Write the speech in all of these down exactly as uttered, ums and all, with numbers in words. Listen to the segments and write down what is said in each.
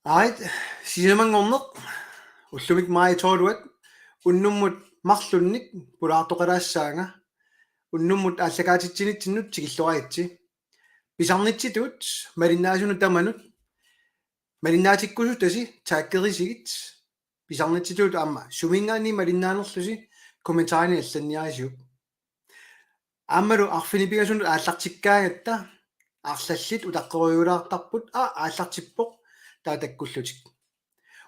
Aat, sisamanngorneq, ullumi maajip tolviat, unnummut marlunnik pulaartoqalaassaanga, unnummut aallakaatitsinitsinnut tikilluaritsi. Pisarnitsitut, malinnaasunut tamanut, malinnaatikkusutasi, taggerisigit, pisarnitsitut aamma, suminngaanniit malinnaanerlusi, kommentarini allanniarisiuk. Aammalu arfineq-pingasunut aallartikkaangatta arlallit utaqqerujuulaartarput, aa, aallartippoq, taava takkullutik.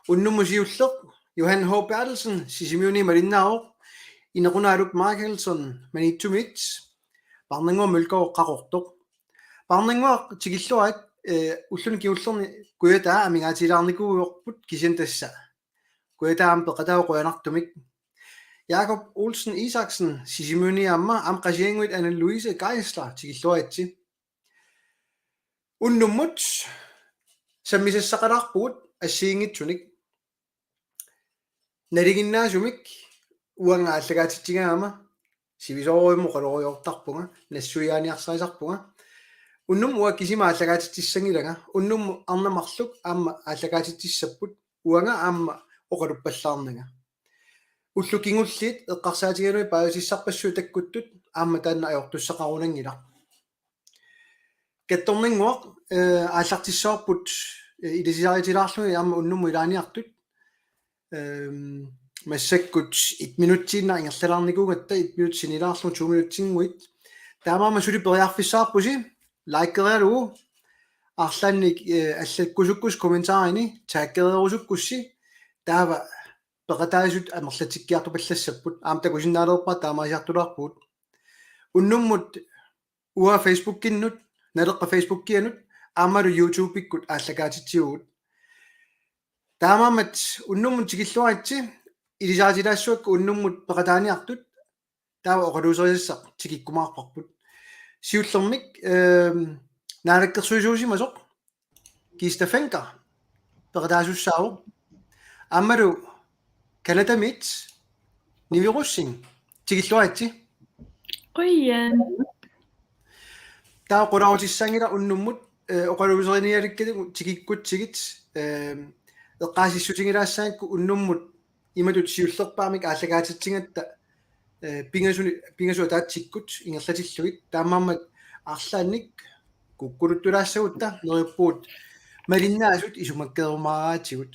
Unnummut siulleq Johan H. Berthelsen, Sisimiuni malinnaavoq, Inequnaaluk Michaelsen, Maniitsumiit, Parnannguaq Mølgaard Qaqortoq. Parnannguaq tikilluarit, eh, ulluni kingullerni Kujataa amigaatigilaarnikuuarput kisianni tassa Kujataa aamma peqataavoq qujanartumik. Jakob Olsen Isaksen, Sisimiuni aamma, aamma Qasigiannguit Anne Louise Geisler, tikilluaritsi. Unnummut sammisassaqalaarpugut assigiinngitsunik. Nalinginnaasumik uanga aallakaatitsigaangama sivisoorujummik oqalugiortarpunga, nassuiaaniarsarisarpunga. Unnummut uanga kisima aallakaatitsissanngilanga, unnummut arnat marluk aamma aallakaatitsissapput, uanga aamma oqaluppallaarnanga. Ullut kingulliit eqqarsaatigalugit paasissutissarpassuit takkuttut aamma taanna ajortussaqarunanngilaq. Kattornannguaq, eh, aallartissavarput, eh, ilisarilaarlugit aamma unnummut ilaaniartut. Ehm, massakkut et minutsiinnaq ingerlalaarnikuugatta, et minut sinilaarlugu to minutsinnguit. Taamaammat suli periarfissaqarpusi, likerigalugu, arlaannik, eh, allakkusukkussi kommentarini, taggereerusukkussi, taava peqataasut amerlatikkiartupallassapput, aamma takusinnaalerpaat taamaasiartulaarpugut. Unnummut uanga Facebookinnut, Naleqqap Facebookianut, aammalu YouTubekkut aallakaatitsivugut. Taamaammat unnummut tikilluaritsi, ilisaritilaassavakka unnummut peqataaniartut, taava oqaluuserisassaq tikikkumaarparput. Siullermik, ehm, naalakkersuisuusimasoq, Kista Fencker, peqataasussaavoq. Aammalu Canadamiit, Nivi Rosing, tikilluaritsi. Qujan. Taava qularutissaanngilaq unnummut, eh, oqaluuserinialikkatit tikikkutsigit, eh, eqqaasissutigilaassaakku unnummut imatut siullerpaamik aallakaatitsigatta, eh, pingasuni-, pingasut ataatsikkut ingerlatillugit, taamaammat arlaannik kukkuluttulaassagutta neriuppugut malinnaasut isumakkeerumaaraatigut.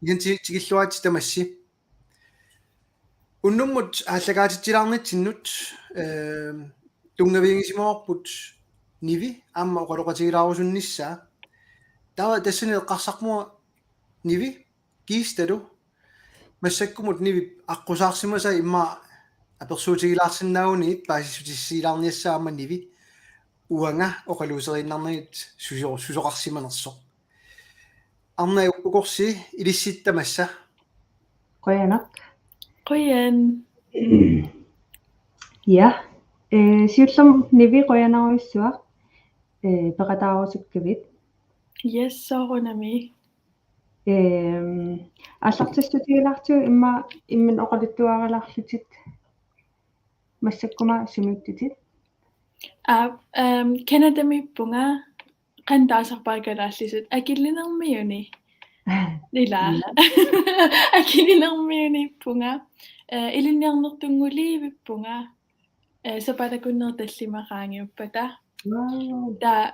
Ian ti-, tikilluaritsi tamassi. Unnummut aallakaatitsilaarnitsinnut, eh, tunngavigisimavarput Nivi aamma oqaloqatigilaarusunnissaa. Taava tassani eqqarsarpunga Nivi, Kiistalu, massakkumut Nivip aqqusaarsimasaa immaqa apersuutigilaarsinnaaguniit paasissutissiilaarniassaa aamma Nivi, uanga oqaluuseriinnarnagit suso-, susoqarsimanersoq. Arnaq ukorsi ilissitta massa. Qujanaq. Qujan. Ja. Eh, siullermik Nivi qujanarujussuaq. Eh, peqataarusukkavit. Yes, soorunami. Ehm, aallartissutigilaartigu immaqa imminut oqaluttuaralaarlutit. Massakkut aamma sumiittutit? Aa, ehm, Canadamiippunga, qanoq taasarpara kalaallisut, Akilinermiuni. Ila. Ja. Akilinermiuniippunga. Eh, ilinniarnertunnguliivippunga. Eh, sapaatip akunneri tallimat qaangiuppata. Wow. Taava,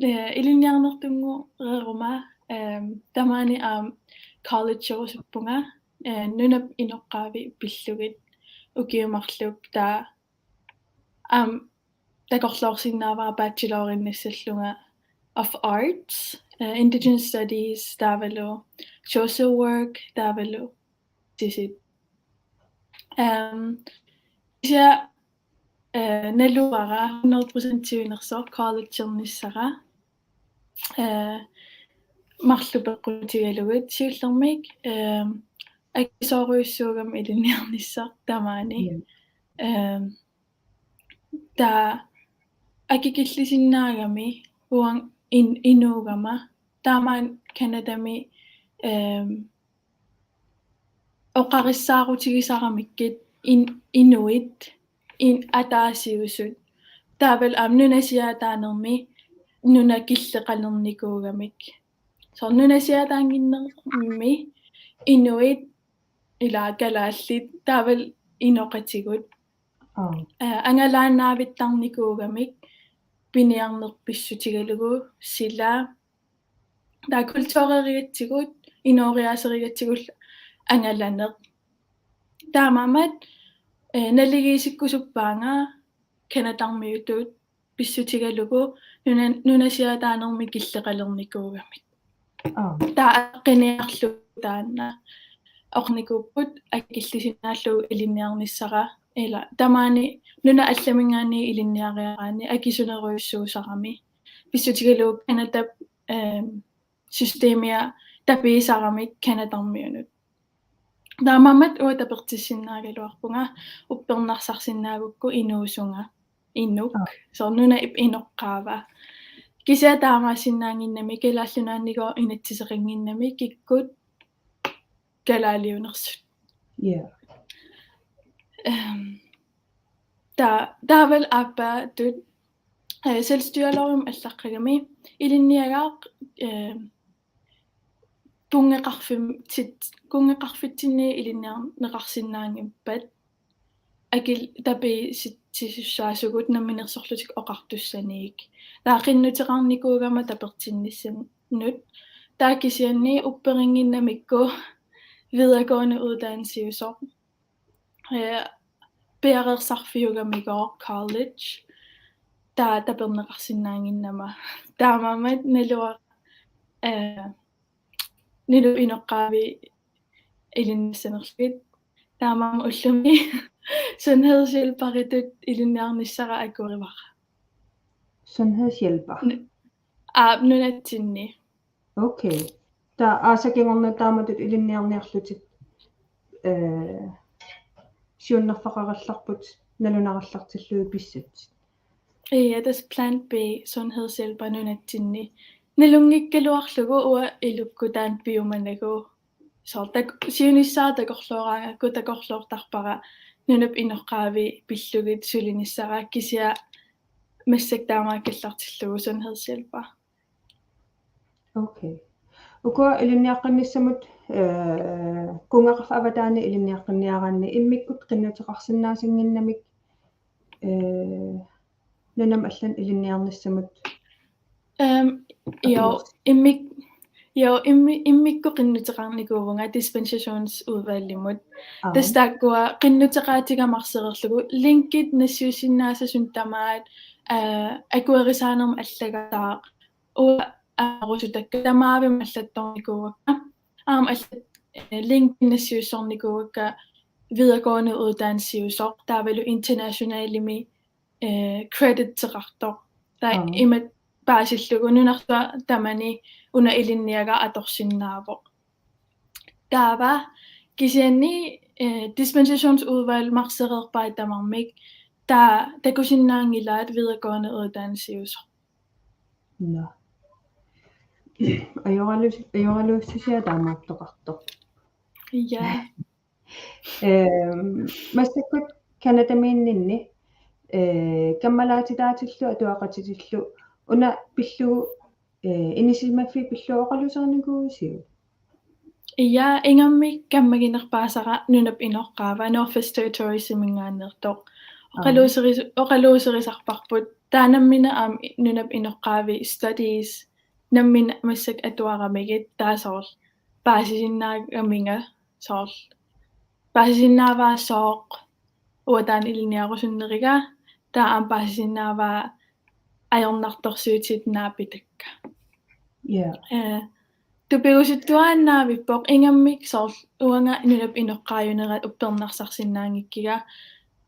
eh, ilinniarnertunngoreeruma, ehm, tamaani aamma collegerusuppunga, eh, nunap inoqqaavi pillugit ukiut marluk, taava aamma takorloorsinnaavara bachelorinnissallunga of arts, eh, indigenous studies, taavalu social work, taavalu sisit. Ehm, kisianni, eh, naluara hundrede procentiunersoq collegenissara, eh, marluk peqqutigalugit, siullermik, ehm, akisoorujussuugami ilinniarnissaq tamaani. Mm. Ehm, taava akikillisinnaagami uanga in-, inuugama, taamaammat Canadami, ehm, oqarissaarutigisaramikkit in-, inuit, in-, ataasiusut. Taavalu aamma nunasiaataanermi nuna killeqalernikuugamik. soorlu nunasiaataannginnermi inuit ila kalaallit taavalu inoqatigut. Aap. Eh, angalaannaavittarnikuugamik piniarneq pissutigalugu sila taava kulturerigatsigu, inooriaaserigatsigu angalaneq. Taamaammat, eh, naligiissikkusuppaanga Canadarmiutut pissutigalugu nuna-, nunasiaataanermi killeqalernikuugamik. Aap. Taava aqqiniarlugu taanna oqarnikuupput akillisinnaallugu ilinniarnissara, ila tamaani nunat allaminngaanniit ilinniariaraanni akisunerujussuusarami. Pissutigalugu Canadap, ehm, systemia tapiisaramik Canadarmiunut. Taamaammat uanga tapertissinnaagaluarpunga, uppernarsarsinnaagukku inuusunga, inuk, Aap. soorlu nunap inoqqaava. Kisianni taamaassinnaannginnami Kalaallit Nunaannigooq inatsiseqannginnami kikkut kalaaliunersut. Ja. Ehm, ta-, taavalu aappaattut, eh, selvstyrelovimut allaqqagami ilinniagaq, eh, kunngeqarfitsit-, kunngeqarfitsinni ilinniarneqarsinnaanngippat akil-, tapiisitsisussaassaagut namminersorlutik oqartussaniit. Taava qinnuteqarnikuugama tapertinnissannut. Taava kisianni upperinnginnamikku videregående uddannelsiusoq. Eh, piareersarfiugamigooq college. Taava taperneqarsinnaannginnama. Taamaammat naluara, eh, nunap inoqqaavi ilinniassanerlugit. Taamaammat ullumi sundhedshjælperitut ilinniarnissara akuerivara. Sundhedshjælper? N-, aap, nunatsinni. Okay. Taava aasakingorna taamatut ilinniarniarlutit, eh, siunnerfeqarallarput nalunarallartillugit pissatsit. Ja, tassa plan B, sundhedshjælper nunatsinni. Nalunngikkaluarlugu uanga ilukkut taanna piumanagu. Soorlu tak-, siunissaq takorlooraangakku takorloortarpara nunap inoqqaavi pillugit sulinissara, kisianni massakkut taamaakkallartillugu sundhedshjælper. Okay. Ukua ilinniaqqinnissamut, eh, kunngeqarfik avataani ilinniaqqinniaraanni immikkut qinnuteqarsinnaannginnamik, eh, nunamut allanut ilinniarnissamut. Ehm, jo, atorsi-, immik-, jo, immi-, immikkut qinnuteqarnikuuvunga dispensationsudvalgimut. Aap. Tassa taakkua qinnuteqaatiga marsereerlugu linkit nassiussinnaasasut tamaat, eh, akuerisaanermut allagaataaq. Uanga arusutakka tamaavimmi allattornikuuakka. Aamma allat, eh, linkit nassiussornikuuakka videregående uddannelsiusoq taavalu internationalimi, eh, crediteqartoq. Taava Aap. Imatut paasillugu nunarsuaq tamani una ilinniagaq atorsinnaavoq. Taava kisianni, eh, dispensationsudvalg marsereerpai tamarmik, taava takusinnaanngilaat videregående uddannelsiusoq. Nå. Ajoralu-, ajoraluussusia taamaattoqartoq. Ja. Ehm, massakkut Canadamiinninni, eh, kammalaatitaatillu atuaqatitillu una pillugu, eh, inissisimaffiit pillugu oqaluuserinikuuisiuk? Ja, ingammik kammaginerpaasara nunap inoqqaava Northwest Territoriesiminngaanneersoq. Aap. Oqaluuseris-, oqaluuserisarparput. Taava nammineq aamma nunap inoqqaavi studies nammineq massakkut atuaramigit, taava soorlu paasisinnaagaminga soorlu. Paasisinnaavaa sooq uanga taanna ilinniarusunneriga, taava aamma paasisinnaavaa ajornartorsiutit naapitakka. Ja. Eh, tupigusuttuaannavippoq ingammik soorlu uanga nunap inoqqaajunerat uppernarsarsinnaanngikkiga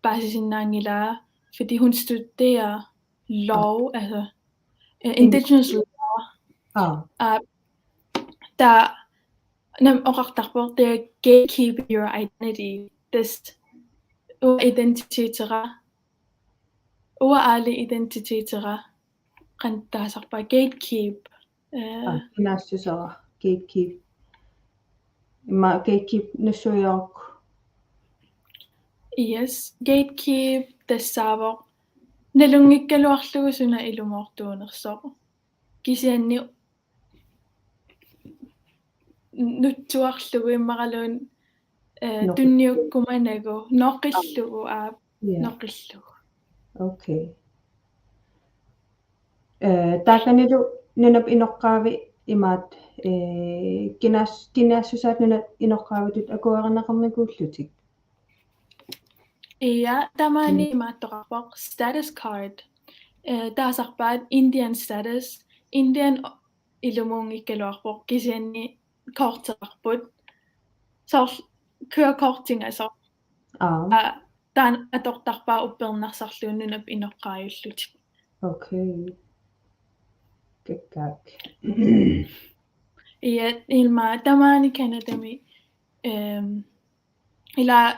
paasisinnaanngilaa, fordi hun studerer lov, altså, eh, indigenous law. Aap. Aap, taava nammineq oqartarpoq, det er gatekeeping your identity. Tassa uanga identitetera, uanga aali identitetera, qanoq taasarpaa, gatekeep. Eh, aap, kinaassusera, gatekeep. Immaqa gatekeep nassuiaarukku. Yes, gatekeep tassaavoq nalunngikkaluarlugu suna ilumoortuunersoq. Kisianni, nutsuarlugu immaqaluunniit, eh, Noqi-, tunniukkumanagu, noqillugu, aap, ja, noqillugu. Okay. Eh, taakanilu nunap inoqqaavi imaat, eh, kinaas-, kinaassusaat nunap inoqqaavitut akuerineqarnikuullutik? Ja, tamaani, mm, imaattoqarpoq status card. Eh, taasarpaat Indian status. Indian ilumuunngikkaluarpoq kisianni korteqarput. Soorlu kørekortingasoq. Aa. Aa, taanna atortarpaa uppernarsarlugu nunap inoqqaavillutik. Okay. Kikkaak. Ja, ilma tamaani Canadami, ehm, ila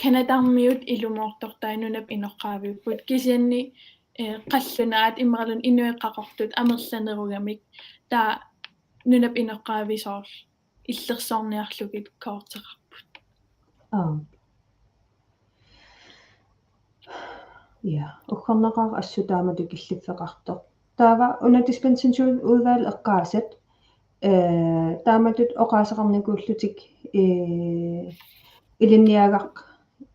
Canadarmiut ilumoortortai nunap inoqqaaviupput. Kisianni, eh, qallunaat immaqaluunniit inuit qaqortut amerlanerugamik taava nunap inoqqaavi soorlu illersorniarlugit korteqarput. Aa. Ja, uggornaqaaq assut taamatut killiffeqartoq. Taava una dispensationsudvalg eqqaasat, eh, taamatut oqaaseqarnikuullutik, eh, ilinniagaq-,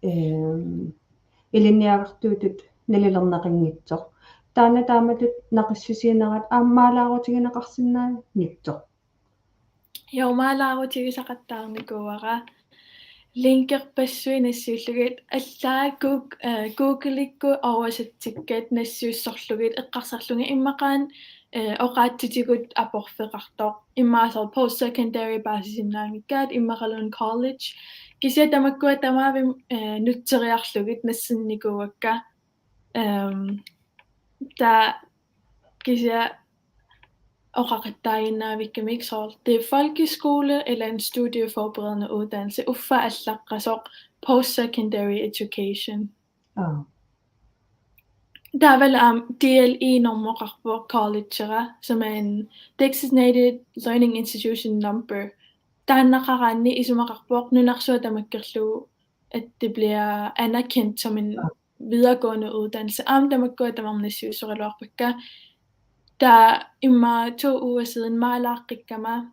eh, ilinniagartuutut nalilerneqanngitsoq. Taanna taamatut naqissusiinerat aamma maalaarutigineqarsinnaanngitsoq. Ja, maalaarutigisaqattaarnikuuara. Linkerpassuit nassiullugit, allaat Goog-, eh, Googleikkut oversættikkat nassiussorlugit eqqarsarlunga immaqaana, eh, oqaatsitigut aporfeqartoq. Immaqa soorlu post-secondary paasisinnaanngikkaat immaqaluunniit college. Kisianni tamakkua tamavimmik, eh, nutseriarlugit nassinnikuuakka. Ehm, taava kisianni oqaqattaaginnaavikkamik soorlu: Det er folkeskole eller en studieforberedende uddannelse, uffa allaqqasoq post-secondary education. Aa. Taavalu aamma D L E-normeqarpoq collegera, som er en designated learning institution number. Taannaqaraanni isumaqarpoq nunarsuaq tamakkerlugu, at det bliver anerkendt som en videregående uddannelse. Aamma tamakkua tamarmik nassiussoraluarpakka. Taava immaqa to uger siden maalaaqikkama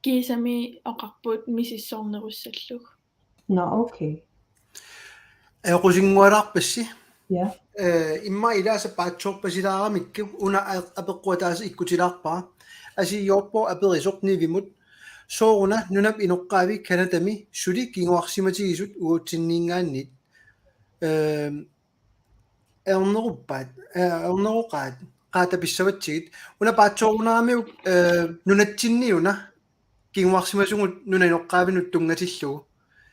kiisami oqarput misissornerussallugu. Nå, okay. Ajoqusinngualaarpassi. Ja. Eh, immaqa ilaasa paatsoorpasilaaramikku una a-, apeqqut ataaseq ikkutilaarpara. Asi Joorpo aperisoq Nivimut: Sooruna nunap inoqqaavi Canadami suli kinguarsimatigisut uagutsinniinngaanniit, ehm, ajorneruppaat, eh, ajorneroqaat, qaata pissavatsigit. Una paatsoorunaramiuk, eh, nunatsinniuna kinguarsimasugut nunap inoqqaavinut tunngatillugu.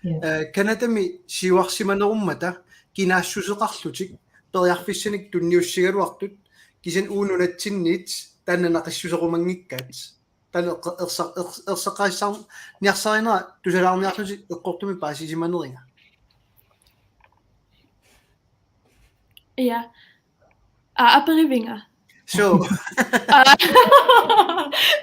Ja. Eh, Canadami siuarsimanerummata kinaassuseqarlutik periarfissanik tunniussigaluartut, kisianni uagut nunatsinniit taanna naqissuserumanngikkaat. Taanna eqqa-, ersa-, ers-, erseqqissarniarsarinera tusalaarniarlutik eqqortumik paasisimaneriga. Ja. Aa, aperivinga. So. Aa.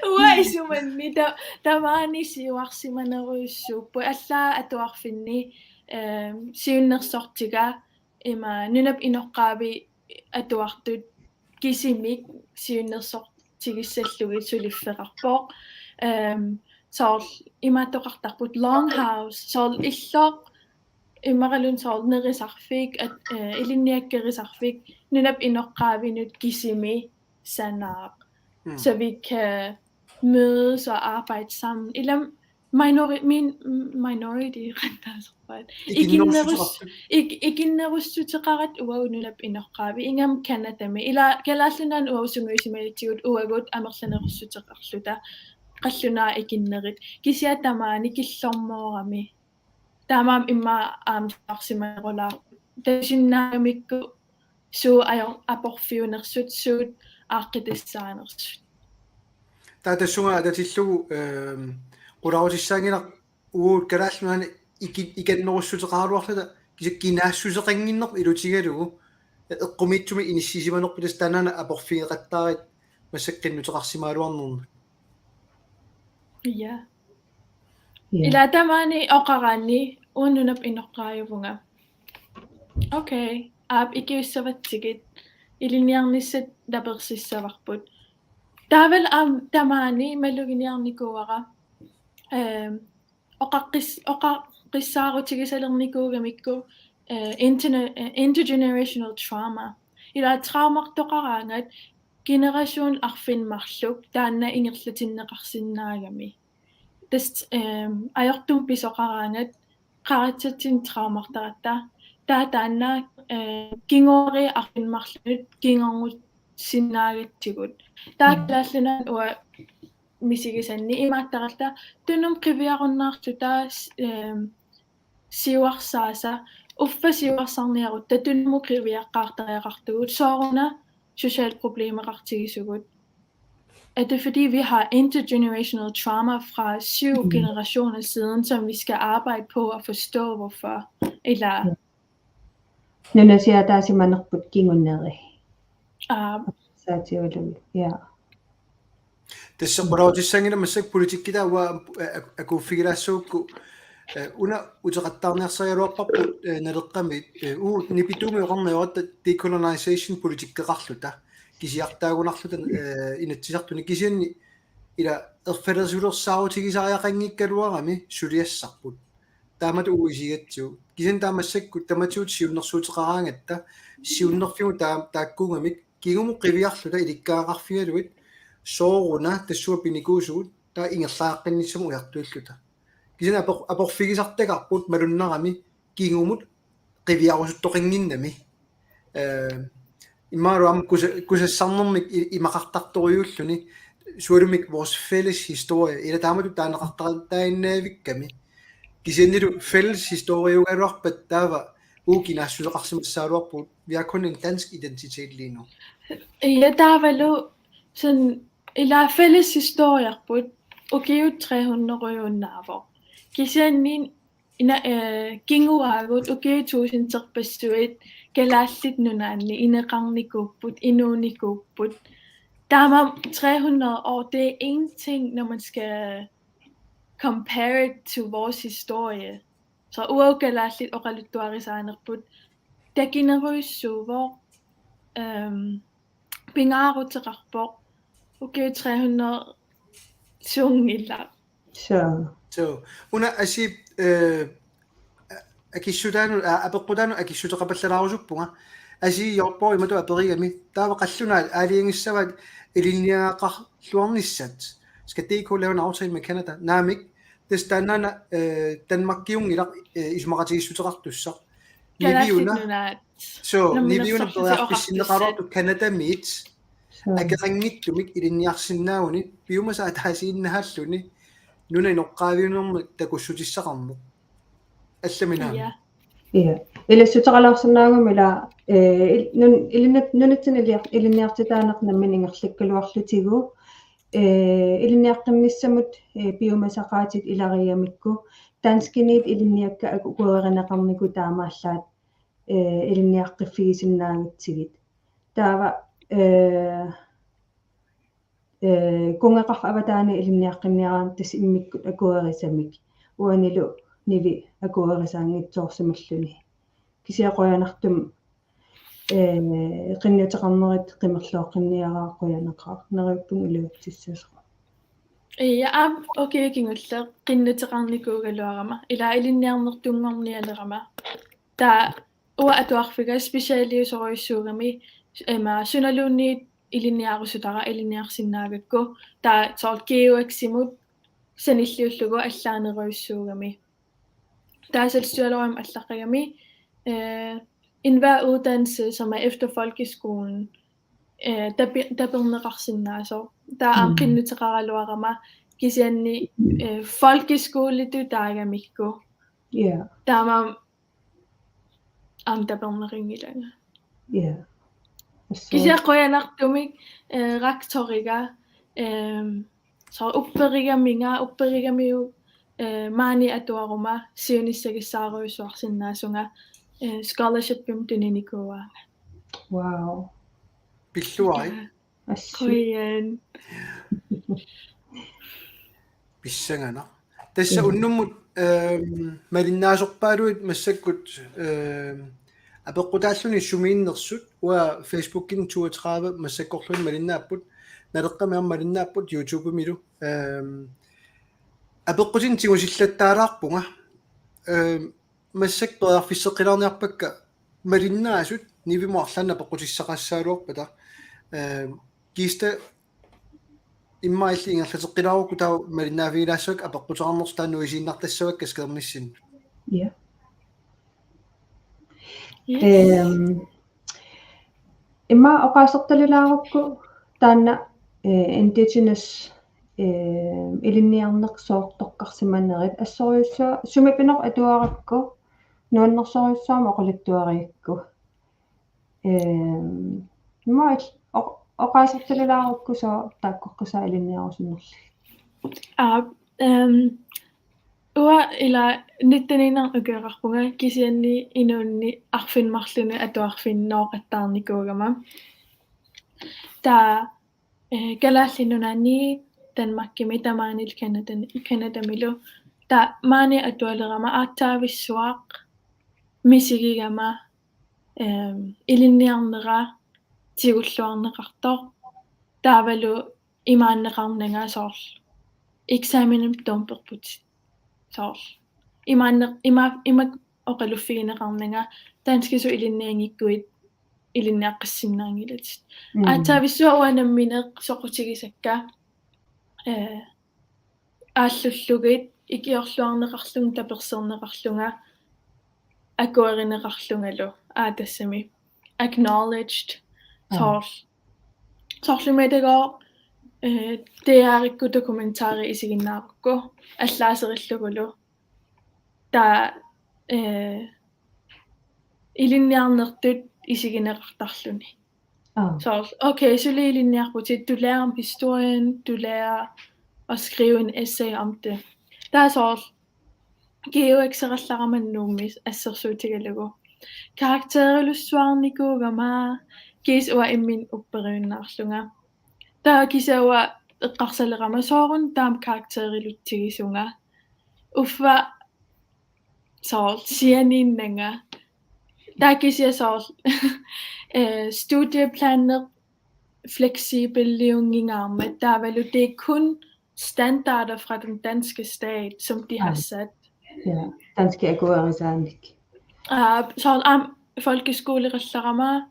Uanga isumanni ta-, tamaani siuarsimanerujussuupput. Allaat atuarfinni, ehm, siunnersortiga ima nunap inoqqaavi atuartut kisimik siunnersortigissallugit suliffeqarpoq. Ehm, soorlu imaattoqartarput longhouse, soorlu illoq, immaqaluunniit soorlu nerisarfik, at-, eh, ilinniakkerisarfik, nunap inoqqaavinut kisimi sanaaq. Mm. Så vi kan mødes og arbejde sammen. Ila minori-, min-, minority, qantaasarpaat. Ikinnerus-, ikinnerus-, ik-, ikinnerussuteqaratta uagut nunap inoqqaavi, ingammik Canadami. Ila Kalaallit Nunaanni uagut sungiusimagatsigu uagut amerlanerussuteqarluta. Qallunaat ikinnerit. Kisianni tamaani killormoorami. Taamaammat immaqa aamma siuarsimanerulaarput. Tasinnaagamikku suut ajor-, aporfiunersut, suut aaqqitassaanersut. Taava tassunga atatillugu, ehm, qularutissaanngilaq uagut Kalaallit Nunaanni iki-, ikinnerussuteqaraluarluta kisianni kinaassuseqannginnerput ilutigalugu eqqumiitsumik inissisimanerput, tassa taannaana aporfigeqattaarit massakkut qinnuteqarsimagaluarnermut. Ja. Ja. Ila tamaani oqaraanni uanga nunap inoqqaajuvunga. Okay, aap, ikiussavatsigit, ilinniarnissat tapersissavarput. Taavalu aamma tamaani maluginiarnikuuara Ehm, oqaqqis-, oqaqqissaarutigisalernikuugamikku, eh, interna-, eh, intergenerational trauma. Ila traumartoqaraangat generation arfineq-marluk taanna ingerlatinneqarsinnaagami. Tassa, ehm, ajortumik pisoqaraangat qaratsatsinnik traumartaratta. Taava taanna, eh, kinguaariit arfineq-marlunut kingornussinnaagatsigit. Taava Kalaallit Nunaanni uanga misigisanni imaattaralta Tunumi qiviarunnaarluta, ehm, siuarsaasa, uffa siuarsarniarutta Tunumi qiviaqqaartariaqartugut, sooruna sociale problemeqartigisugut. Er det, fordi vi har intergenerational trauma fra syv generationer siden, som vi skal arbejde på at forstå, hvorfor? Eller Nunasiaataasimanerput kinguneri. Aap. Saatiulumi. Ja. Tassa qularutissanngilaq massakkut politikki taava, eh, ak-, akuuffigilaassagukku, eh, una uteqattaarniarsarigaluarparput, eh, Naleqqami, eh, uagut nipituumik oqarneq ajorpaat decolonization politikkeqarluta. Kisiartaagunarluta, eh, Inatsisartuni kisianni ila erfalasulersaarutigisariaqanngikkaluarami suliassarput. Taamatut uagut isigatsigu. Kisianni taava massakkut tamatigut siunnersuuteqaraangatta, siunnerfigut taa-, taakkuugamik, kingumut qiviarluta ilikkagaqarfigalugit, sooruna tassunga pinikuusugut, taava ingerlaqqinnissamut ujartuilluta. Kisianni apor-, aporfigisartagarput malunnarami kingumut qiviarusuttoqannginnami. Eh, imaluunniit aamma kusa-, kusassarnermik i-, imaqartartorujuulluni, sualummik vores fælles historie, ila taamatut taaneqartartaaginnavikkami. Kisiannili fælles historieugaluarpat taava uagut kinaassuseqarsimassagaluarpugut, vi har kun en dansk identitet lige nu. Ja, taavalu sådan, ila fælles historierput, ukiut tre hundrede unnaavoq. Kisianni ina-, eh, kinguaagut ukiut tusinderpassuit Kalaallit Nunaanni ineqarnikuupput, inuunikuupput. Taamaammat tre hundrede år, det er ingenting, når man skal compare it to vores historie. Så uagut kalaallit oqaluttuarisaanerput takinerujussuuvoq, ehm, pingaaruteqarpoq, ukiut tre hundrede sunngilaq. Så. So, una Asiip, eh, akissutaanut, a-, apeqqutaanut akissuteqapallalaarusuppunga. Asiip Hjortborg imatut aperigami. Taava qallunaat aalajangissavaat ilinniagaqarluarnissat. Skal D K lave en aftale med Canada? Naamik. Tassa taannaana, eh, Danmarkiunngilaq, eh, isumaqatigiissuteqartussaq. Kalaallit Niviuna. Nunaat. So, niviuna Namminersorlutik periarfissinneqaraluartoq Canadamiit. Så. Akeqanngitsumik ilinniarsinnaaguni piumasaq ataasiinnaalluni nunap inoqqaaviunermik takussutissaqarneq. Allaminaami. Ja. Ja. Ilassuteqalaarsinnaaguma ila, eh, il-, nun-, ilinnut-, nunatsinni ilia-, ilinniartitaaneq nammineq ingerlakkaluarlutigu, eh, ilinniaqqinnissamut, eh, piumasaqaatit ilagigamikku, danskiniit ilinniakkat akuerineqarnikut taamaallaat, eh, ilinniaqqiffigisinnaanngitsigit. Taava, eh, eh, kunngeqarfik avataani ilinniaqqinniaraanni tassa immikkut akuerisamik. Uanilu Nivi akuerisaanngitsoorsimalluni. Kisianni qujanartumik, eh, qinnuteqarnerit qimerlooqqinniaraat qujanaqaaq. Neriuppunga iluatsissasoq. Ja, aamma ukiut kingulliit qinnuteqarnikuugaluarama. Ila ilinniarnertunngornialerama. Taava uanga atuarfiga specialiusorujussuugami, ima sunaluunniit ilinniarusutara ilinniarsinnaagakku. Taava soorlu G U X-imut sanilliullugu allaanerujussuugami. Taava selvstyrelov aamma allaqqagami, eh, enhver uddannelse, som er efter folkeskolen, eh, tapi-, taperneqarsinnaasoq. Taava aamma Mm. qinnuteqaraluarama kisianni, eh, folkeskoletut taagamikku. Ja. Taamaammat aamma taperneqanngilanga. Ja. Assut. Kisianni qujanartumik, eh, rektoriga, ehm, soorlu upperigaminga, upperigamiuk, eh, maani atuaruma siunissagissaarujussuarsinnaasunga, eh, scholarshipimut tuninikuuaanga. Wow. Pilluarit. Assut. Qujan. Pissanganaq. Tassa Mm. unnummut, ehm, malinnaasorpaaluit massakkut, ehm, apeqqutaalluni sumiinnersut, uanga Facebookimi toogtredive massakkorluunniit malinnaapput, Naleqqami aamma malinnaapput, YouTubemilu, ehm, Apeqqutinik tigusillattaalaarpunga. Ehm, massakkut periarfisseqqilaarniarpakka malinnaasut Nivimut arlaannik apeqqutissaqassagaluarpata. Ehm, Kista, immaqa illit ingerlateqqilaarukku taava malinnaaffigilaassavakka apeqquteqarnersut, taanna nuisiinnartassavakka skærmissinnut. Ja. Yes. Ehm, immaqa oqaasertalilaarukku taanna, eh, indigenous, eh, ilinniarneq soorlu toqqarsimanerit, assorujussuaq sumi pineq atuarakku nuannersorujussuarmik oqaluttuarigakku. Ehm, immaqa il-, oq-, oqaasertalilaarukku sooq taakkoqqisaa ilinniarusunnerlugit. Aap, ehm, uanga ila nitten-iinnarnik ukioqarpunga, kisianni inuunni arfineq-marlunut atuarfinnooqattaarnikuugama. Taava, eh, Kalaallit Nunaanni, Danmarkimi, tamaanilu Canada-, Canadamilu. Taava maani atualerama aatsaavissuaq misigigama, ehm, ilinniarnera tigulluarneqartoq. Taavalu imaanneqarnanga soorlu eksamenimik tumperputit. Soorlu. Imaanne-, ima-, imak oqaluffigineqarnanga danskisut ilinnianngikkuit ilinniaqqissinnaanngilatit. Mm. Aatsaavissuaq uanga nammineq soqutigisakka, eh, aallullugit ikiorluarneqarlunga taperserneqarlunga akuerineqarlungalu, aa, tassami acknowledged. Aa. Soorlu. Soorlumi atagooq, eh, D R-ikkut dokumentari isiginnaarukku allaaserillugulu. Taava, eh, ilinniarnertut isigineqartarluni. Aa. Soorlu, okay, suli ilinniarputit, du lærer om historien, du lærer at skrive en essay om det. Taava soorlu, G U X-erallarama Nuummi assersuutigalugu. Karakterilussuarnikuugama, kiisa uanga imminut upperiunnaarlunga. Taava kisianni uanga eqqarsalerama sooruna taama karakterilutsigisunga. Uffa soorlu sianiinnanga. Taava kisianni soorlu, eh, studieplaner fleksibeliunngingaarmat, taavalu det er kun standarder fra den danske stat, som de har sat. Ja, danske akuerisaanik. Aa, soorlu aamma folkeskolerallarama,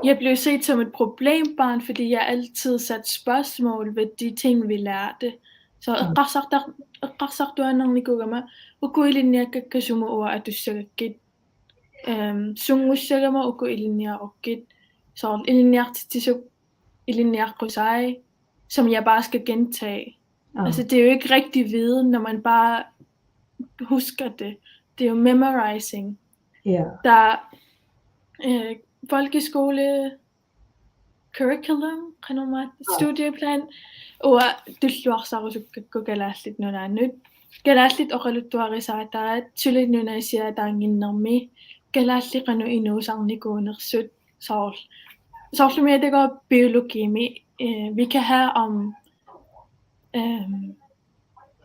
jeg blev set som et problembarn, fordi jeg altid satte spørgsmål ved de ting, vi lærte. Så eqqarsartar-, eqqarsartuaannarnikuugama, uku ilinniakkakka sumut uanga atussagakkit. Øhm, sunngussagama uku ilinniarukkit. Soorlu ilinniartitsisup ilinniaqqusai, som jeg bare skal gentage. Aa. Altså, det er jo ikke rigtig viden, når man bare husker det. Det er jo memorizing. Ja. Der, øh, folkeskole curriculum, qanormaa, studieplan, uanga tulluarsarusukkakku Kalaallit Nunaannut. Kalaallit oqaluttuarisaataat suli nunasiaataannginnermi, kalaallit qanoq inuusarnikuunersut, soorlu. Soorlumi atagooq biologimi, eh, vi kan have om, øhm,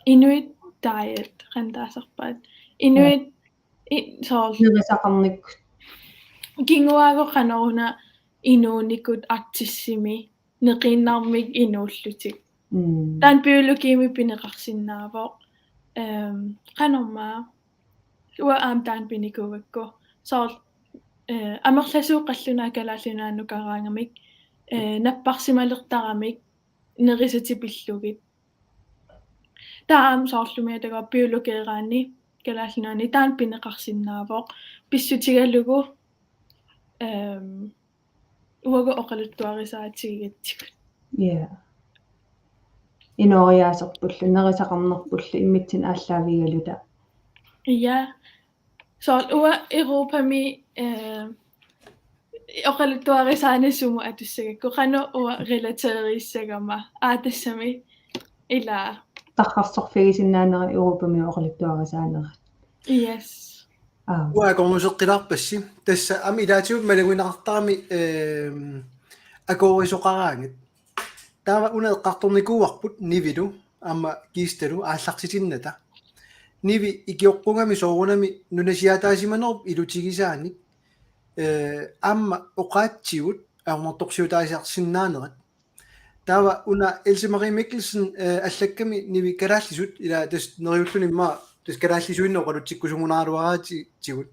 inuit diet, qanoq taasarpaat. Inuit, i-, soorlu. Nerisaqarnikkut. Kinguaagut qanoruna inuunikut Arktisimi neqiinnarmik inuullutik. Mm. Taanna biologimi pineqarsinnaavoq. Øhm, qanormaa. Uanga aamma taanna pinikuugakku. Soorlu, eh, amerlasuut qallunaat Kalaallit Nunaannukaraangamik, eh, napparsimalertaramik nerisatik pillugit. Taava aamma soorlumi atagooq biologeeraanni Kalaallit Nunaanni taanna pineqarsinnaavoq. Pissutigalugu, øhm, uagut oqaluttuarisaatigigatsigut. Ja. Inooriaaserpullu, nerisaqarnerpullu, immitsinnut aallaavigaluta. Ja. Soorlu uanga Europami, eh, oqaluttuarisaaneq sumut atussagakku, qanoq uanga relateerissagama. Aa, tassami. Ila. Tarrarsorfigisinnaanerit Europami oqaluttuarisaanerat. Yes. Aa. Uanga akornuseqqilaarpassi. Tassa aamma ilaatigut malaguinnartarami, ehm, akuerisoqaraangat. Taava una eqqartornikuuarput Nivilu aamma Kistalu aallartitinnata. Nivi, ikioqqugami soorunami nunasiaataasimanerup ilutigisaanik, eh, aamma oqaatsigut ajornartorsiutaasiarsinnaanerat. Taava una Else Marie Mikkelsen, eh, allakkami Nivi kalaallisut, ila tassa neriulluni immaqa tassa kalaallisuinnaq oqalutsikkusunngikkaluaraatigut.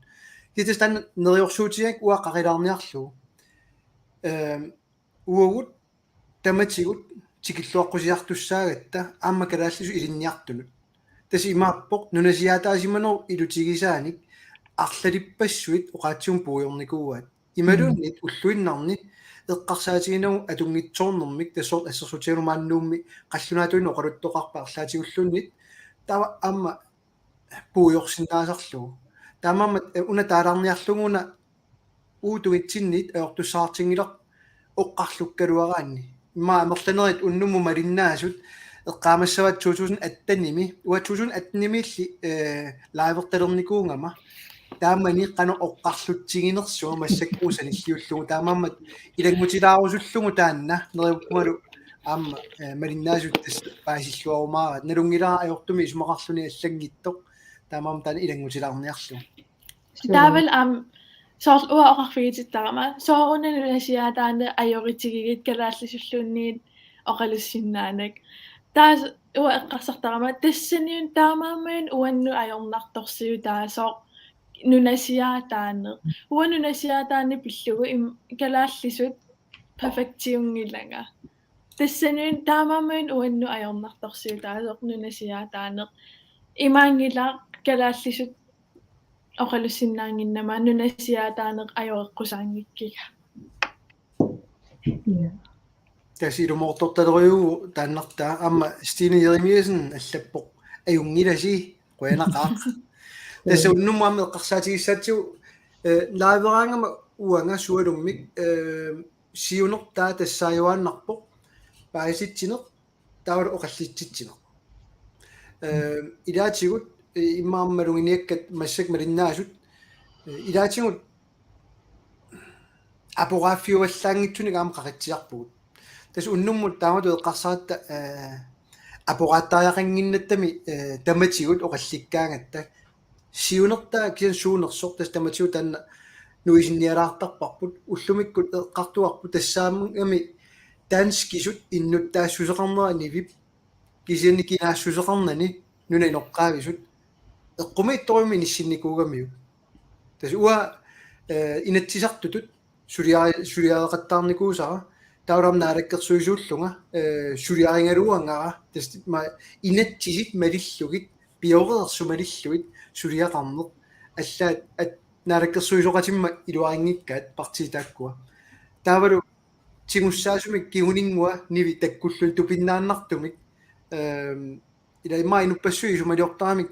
Kisianni tassa taanna neriorsuutigaakka uanga qaqilaarniarlugu. Ehm, uagut tamatigut tikilluaqqusiartussaagatta aamma kalaallisut ilinniartunut. Tassa imaappoq nunasiaataasimanerup ilutigisaanik arlalippassuit oqaatsimut puigornikuuaat. Imaluunniit ulluinnarni eqqarsaatiginagu atunngitsoornermik, tassa soorlu assersuutigalugu maani Nuummi qallunaatuinnaq oqaluttoqarpat arlaatigulluunniit, taava aamma puigorsinnaasarlugu. Taamaammat, eh, una taalaarniarlugu una uagut tungitsinniit ajortussaatinngilarput oqarlukkaluaraanni. Immaqa amerlanerit unnummut malinnaasut eqqaamassavaat to tusind atten-imi, uanga to tusind atten-imiilli, eh, livertalernikuugama. Taamani qanoq oqarlutsiginersunga massakkut sanilliullugu, taamaammat ilanngutilaarusullugu taanna neriuppungalu aamma, eh, malinnaasut tassa paasilluarumaaraat. Nalunngilara ajortumik isumaqarluni allanngitsoq, taamaammat taanna ilanngutilaarniarlugu. Taavalu aamma soorlu uanga oqarfigitittarama, sooruna nunasiaataaneq ajorutigigit kalaallisulluunniit oqalussinnaaneq. Taava uanga eqqarsartarama, tassaniuna taamaammat uannut ajornartorsiutaasoq nunasiaataaneq. Uanga nunasiaataaneq pillugu im-, kalaallisut perfektiunngilanga. Tassaniuna taamaammat uannut ajornartorsiutaasoq nunasiaataaneq. Imaanngilaq kalaallisut oqalussinnaannginnama nunasiaataaneq ajoreqqusaanngikkiga. Ja. Tassa ilumoortortalerujuuvoq taannartaa, aamma Stine Jeremiassen allappoq: Ajunngilasi, qujanaqaaq. Tassa unnummut aamma eqqarsaatigissaatsigut, eh, liveraangama uanga sualummik, eh, siunertaa tassaajuaannarpoq paasitsineq taavalu oqallitsitsineq. Eh, ilaatigut, eh, immaqa aamma maluginiakkat massakkut malinnaasut, eh, ilaatigut aporaaffiuallaanngitsunik aamma qaqitsisarpugut. Tassa unnummut taamatut eqqarsaratta, eh, aporaattariaqannginnattami, eh, tamatigut oqallikkaangatta. Siunertaa kisianni suunersoq, tassa tamatigut taanna nuisinnialaartarparput, ullumikkut eqqartugarput tassaagami danskisut innuttaassuseqarnera Nivip, kisianni kinaassuseqarnani nunap inoqqaavisut, eqqumiitsorujussuarmik inissinnikuugamiuk. Tassa uanga, eh, inatsisartutut suliari-, suliareqattaarnikuusara, taavalu aamma naalakkersuisuullunga, eh, suliarigaluarpara, tassa ma-, inatsisit malillugit, pioreersut malillugit suliaqarneq, allaat at-, naalakkersuisooqatimma iluarinngikkaat partiit taakkua. Taavalu tigussaasumik kinguninngua Nivi takkulluni tupinnaannartumik, ehm, ila immaqa inuppassuit isumaliortaramik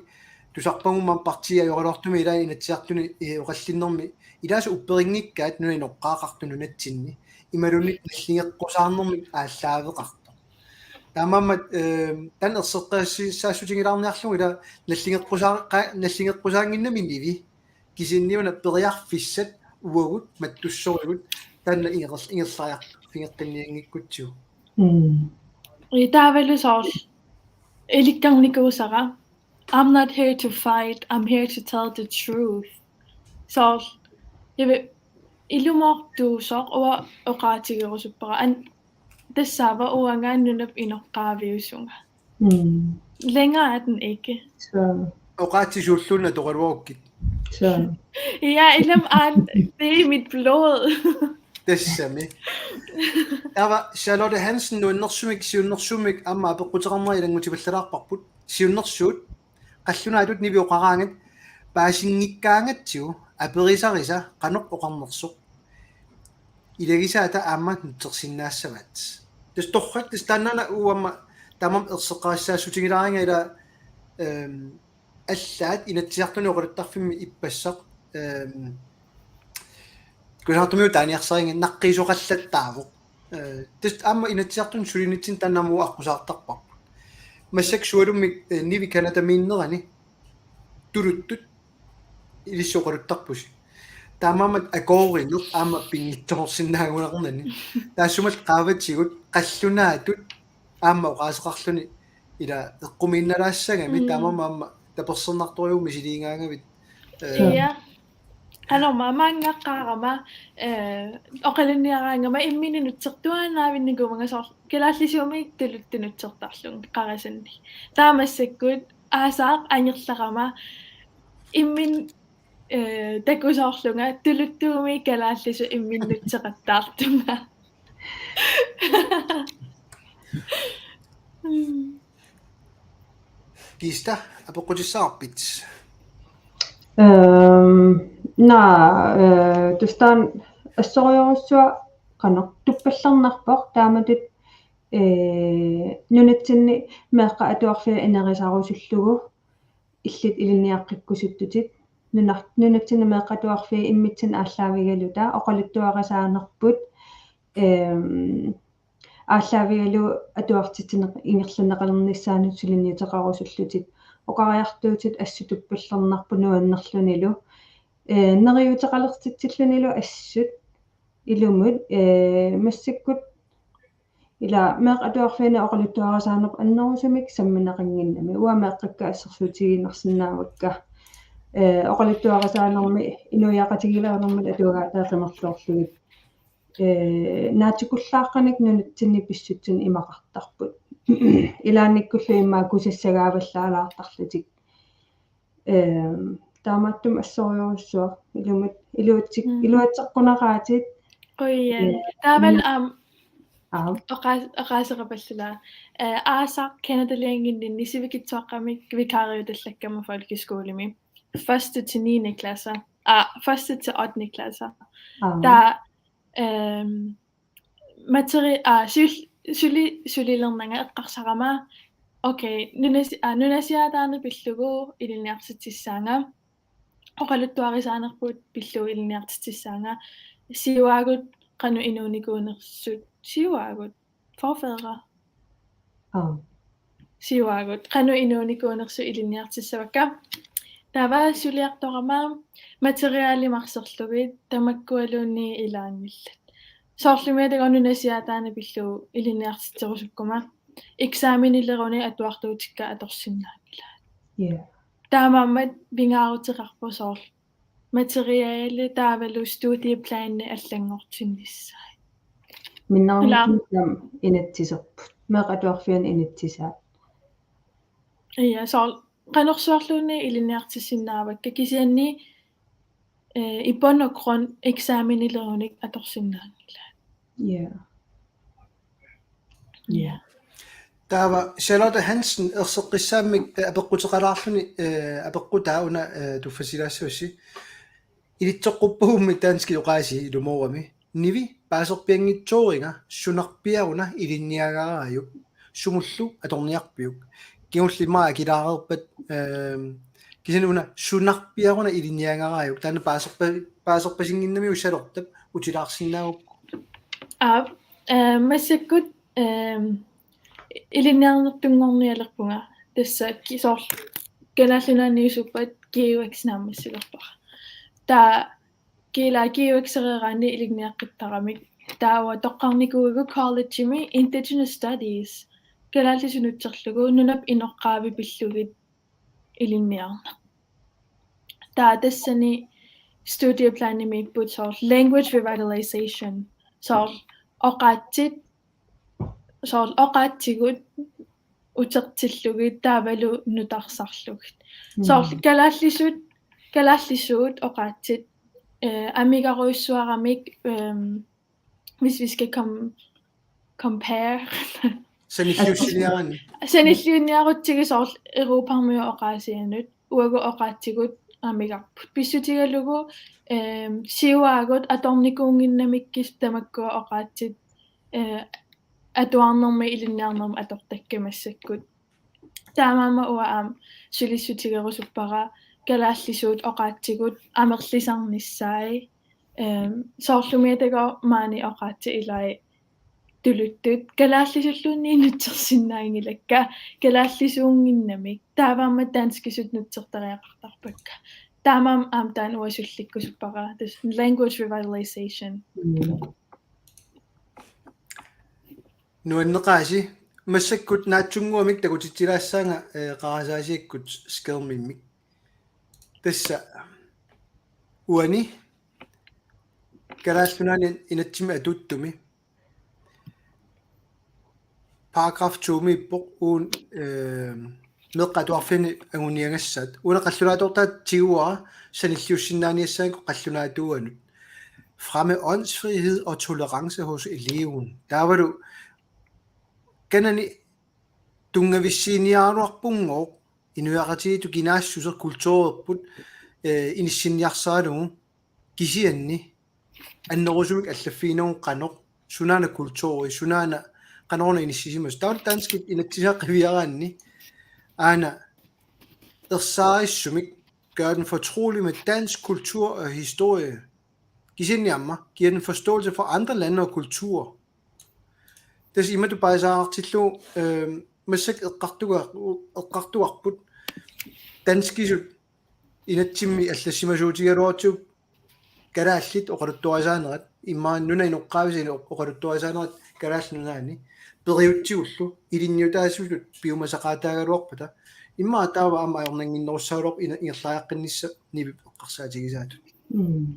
tusarpagut aamma partiit ajoraluartumik ila Inatsisartuni, eh, oqallinnermi ilaasa upperinngikkaat nunap inoqqaaqartoq nunatsinni imaluunniit nalligeqqusaarnermik aallaaveqartoq. Taamaammat, ehm, taanna erseqqissaassutigilaarniarlugu ila nalligeqqusaa-, qa-, nalligeqqusaannginnami Nivi. Kisianniuna periarfissat uagut mattussorigut taanna ingerl-, ingerlariarfigeqqinnianngikkutsigu. Mm. Ii, taavalu soorlu ilikkarnikuusara: I'm not here to fight, I'm here to tell the truth. Soorlu, ivi-, ilumoortuusoq uanga oqaatigerusuppara. An-, tassaava uanga nunap inoqqaaviusunga. Mm. Længere er den ikke. Så. Oqaatsisuulluunna toqaluarukkit. Så. Ja, ilami aamma, det er i mit blod. Tassami. Taava Charlotte Hansen nuannersumik siunnersuummik aamma apeqquteqarnera ilanngutipallalaarparput. Siunnersuut, qallunaatut Nivi oqaraangat paasinngikkaangatsigu aperisarisa qanoq oqarnersoq. Ilagisaata aamma nutsersinnaassavaat. Tassa torrak, tassa taannaana uanga aamma taamaammat erseqqarissaassutigilaarinnga ila, ehm, allaat Inatsisartuni oqaluttarfimmi ippassaq, ehm, kusanartumik taaniarsarinnga naqqiisoqallattaavoq. Eh, tassa aamma Inatsisartuni sulinitsinni taanna aamma aqqusaartarparput. Massakkut sualummik, eh, Nivi Canadamiinnerani tuluttut ilissi oqaluttarpusi. Taamaammat akoorineq aamma pinngitsoorsinnaagunarnani. Taassumalu qaavatigut qallunaatut aamma oqaaseqarluni ila eqqumiinnalaassagami. Mm. Taamaammat aamma tapersersortorujuuvoq misiliigaangavit. Eh, ja. qanormaa maanngaqqaarama, eh, oqalunniaraangama imminut nutsertuaannaavinnikuuvunga soorlu kalaallisuumik tuluttut nutsertarlunga qarasannik. Taava massakkut aasaaq angerlarama imminut, eh, takusoorlunga tuluttuumik kalaallisut imminut nutseqattaartunga. Kista, apeqqutissavarpit? Ehm, naa, eh, tassa taanna assorujussuaq qanoq tuppallernarpoq taamatut, eh, nunatsinni meeqqat atuarfiat inerisarusullugu illit ilinniaqqikkusuttutit nunar-, nunatsinni meeqqat atuarfiat immitsinnut aallaavigaluta oqaluttuarisaanerput, ehm, aallaavigalugu atuartitsineq ingerlanneqalernissaanut suliniuteqarusullutit. Oqariartuutit assut tuppallernarpoq nuannerlunilu. Eh, neriuuteqalertitsillunilu assut ilumut, eh, massakkut ila meeqqat atuarfianni oqaluttuarisaanerput annerusumik sammineqannginnami. Uanga meeqqakka assersuutigiinnarsinnaavakka. Eh, oqaluttuarisaanermi inuiaqatigiilernermut atuagaataat qimerloorlugit. Eh, naatsukullaaqqanik nunatsinni pissutsinut imaqartarput. Ilaannikkullu immaqa kusassagaavallaalaartarlutik. Eh, taamaattumik assorujussuaq ilumut iluatsik-, mm, iluatseqquneqaatit. Qujan. Eh, taavalu, mm, aamma, aa, oqaas-, oqaaseqapallalaaq. Eh, aasaaq Canadaliannginninni sivikitsuaqqamik vikariutallakkama folkeskolemi. Første til niende klasse. Ah, første til ottende klasse. Aa. Taava, ehm, materi-, ah, sul-, suli-, sulilernanga eqqarsarama. Okay, nunasi-, ah, nunasiaataaneq pillugu ilinniartitsissaanga. Oqaluttuarisaanerput pillugu ilinniartitsissaanga. Siuaagut qanoq inuunikuunersut. Siuaagut. Forfædre. Aa. Siuaagut. Qanoq inuunikuunersut ilinniartissavakka. Taava suliartorama materialimik arsorlugit tamakkualuunniit ilaanngillat. Soorlumi takuuk nunasiaataaneq pillugu ilinniartitserusukkuma. Eksaminilerunik atuartuutikka atorsinnaanngilaat. Ja. Taamaammat pingaaruteqarpoq soorlu materiale taavalu studieplani allanngortinnissaat. Minnerunngitsumik inatsiserput. Meeqqat atuarfianni inatsisaat. Ja, soorlu qanorsuarluunniit ilinniartissinnaavakka kisianni, eh, i bund og grund eksaminilerunik atorsinnaanngilaat. Ja. Ja. Taava Charlotte Hansen erseqqissaammik, eh, apeqquteqalaarluni, eh, apeqqutaa una, eh, tuffasilaassavassi. Ilitsoqquppugummi danskit oqaasii ilumoorami. Nivi paaserpianngitsooriga sunarpiaruna ilinniagaraajuk. Sumullu atorniarpiuk. Kingullermik akilaareerpat, ehm, kisianni una sunarpiaruna ilinniagaraajuk. Taanna paaserpa-, paaserpasinnginnamiuk Charlottep utilaarsinnaagukku. Aap, eh, massakkut, ehm, ilinniarnertunngornialerpunga. Tassa ki-, soorlu Kalaallit Nunaanniusuppat G U X naammassilerpara. Taava kiila G U X-ereeraanni ilinniaqqittaramik. Taava toqqarnikuuigu collegemi Indigenous Studies. Kalaallisut nutserlugu nunap inoqqaavi pillugit ilinniarneq. Taava tassani studieplanimiipput soorlu language revitalization. Soorlu oqaatsit, soorlu oqaatsigut utertillugit taavalu nutarsarlugit. Mm. Soorlu kalaallisut, kalaallisuut oqaatsit, eh, amigarujussuaramik, ehm, hvis vi skal com-, compare. Sanilliussiniaraanni. Sanilliunniarutsigu soorlu Europamiut oqaasiinut, uagut oqaatsigut amigarput. Pissutigalugu, ehm, siuaagut atornikuunnginnamikkit tamakkua oqaatsit, eh, atuarnermi ilinniarnermi atortakka massakkut. Taamaammat uanga aamma sulissutigerusuppara kalaallisuut oqaatsigut amerlisarnissaat, ehm, soorlumi takuuk maani oqaatsit ilaat tuluttut kalaallisulluunniit nutsersinnaanngilakka kalaallisuunnginnamik. Taavaammat danskisut nutsertariaqartarpakka. Taamaammat aamma taanna uanga sullikkusuppara, tassa language revitalization. Mm. Nuanneqaasi, massakkut naatsunnguamik takutitsilaassaanga, eh, qarasaasiakkut skærmimmik. Tassa Uani Kalaallit Nunaanni inatsimmi atuuttumi paragraf to-miippoq uun, ehm, meeqqat atuarfianni anguniagassaat. Una qallunaatoortaata tiguara sanilliussinnaaniassaanngikkukkit qallunaatuuanut. Fremme åndsfrihed og tolerance hos eleven. Taavalu kanani tunngavissiiniaraluarpunngooq inuiaqatigiittut kinaassuseq kulturerput, eh, inissinniarsaralugu kisianni annerusumik allaffiginagu qanoq, sunaana kulturi, sunaana qanoruna inissisimasoq. Taava danskit inatsisaa qiviaraanni aana ersaarissumik gør den fortrolig med dansk kultur og historie. Kisianni aamma giver den forståelse for andre lande og kulturer. Tassa imatut paasisaqartillugu, ehm, massakkut eqqartuga-, eqqartugarput danskisut inatsimmi allassimasuutigigaluaratsigu kalaallit oqaluttuarisaanerat, immaqa nunap inoqqaavisani oq-, oqaluttuarisaanerat Kalaallit Nunaanni, periutsigullu ilinniutaasutut piumasaqaataagaluarpata, immaqa taava aamma ajornannginnerussaagaluarpoq ina-, ingerlariaqqinnissaq Nivip eqqarsaatigisaatut. Mm.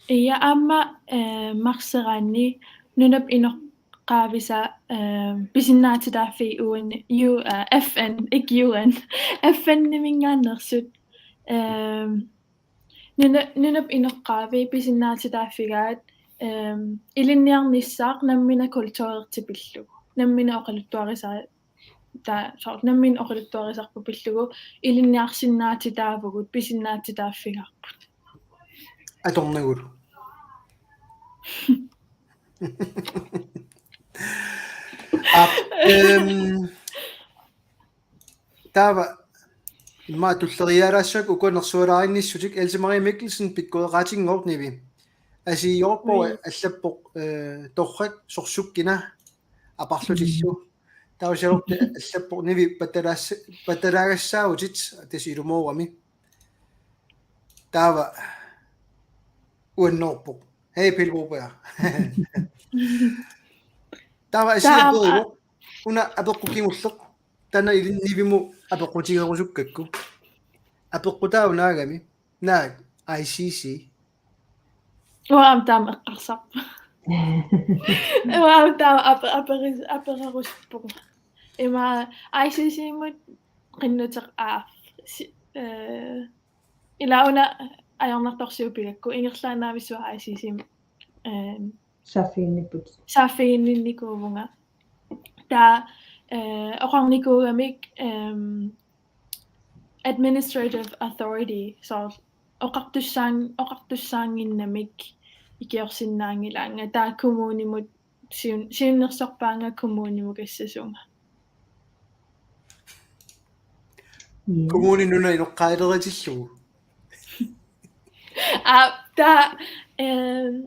Ja, aamma, eh, marseraanni nunap inoqqaavisa, eh, pisinnaatitaaffiit U N, U-, eh, F N, ikke U N, F N-iminngaanneersut, eh, nuna-, nunap inoqqaavi pisinnaatitaaffigaat, eh, ilinniarnissaat nammineq kulturertik pillugu, nammineq oqaluttuarisaa-, taa-, soorlu nammineq oqaluttuarisarput pillugu ilinniarsinnaatitaavugut, pisinnaatitaaffigaarput. Atornagulu. Aap, ehm, taava immaqa tulleriiaalaassuakka ukua nersualaarinnissutik. Else Marie Mikkelsen pikkoreqaatinngooq Nivi. Asiiorpo Ui. Allappoq, eh, torrak sorsukkina aperlutillu. Taava siorti allappoq Nivi patalaas-, patalaagassaavutit tassa ilumoorami. Taava uannoorpoq. Hej, Pele Broberg. Taava Taava asiiorpo una apeqqut kingulleq. Taanna illit Nivimut apeqqutigerusukkakku. Apeqqutaavoq naagami. Naak, I C C. Uanga aamma taama eqqarsarpunga. Uanga aamma taama ape-, aperis-, apererusuppunga. Ima I C C-mut qinnuteq aa. Si-, eh, ila una ajornartorsiut pigakku ingerlaannavissua I C C-mut, eh, Saaffiginnipput. Saaffiginninnikuuvunga. Taava, eh, oqarnikuugamik, ehm, administrative authority, soorlu oqartussaan-, oqartussaannginnamik ikiorsinnaanngilaannga, taava kommunimut siun-, siunnersorpaannga kommunimut kassasunga. Ja. Kommuni nunap inoqqaaleritillugu. Aa, taava, ehm,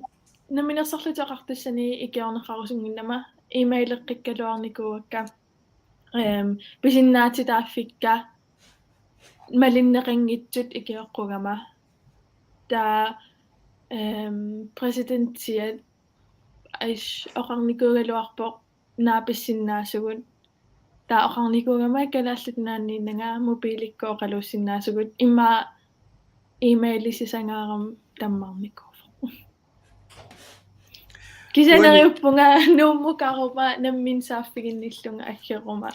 Namminersorlutik Oqartussani ikiorneqarusunnginnama e-maileqqikkaluarnikuuakka, ehm, pisinnaatitaaffikka malinneqanngitsut ikioqqugama. Taava, ehm, præsidentiat, ais, oqarnikuugaluarpoq naapissinnaasugut. Taava oqarnikuugama Kalaallit Nunaanniinnanga mobiilikkut oqaluussinnaasugut, immaqa e-maili sisangaarami tammarnikuuvoq. Kisianni uani neriuppunga Nuummukaruma nammineq saaffiginnillunga aggeruma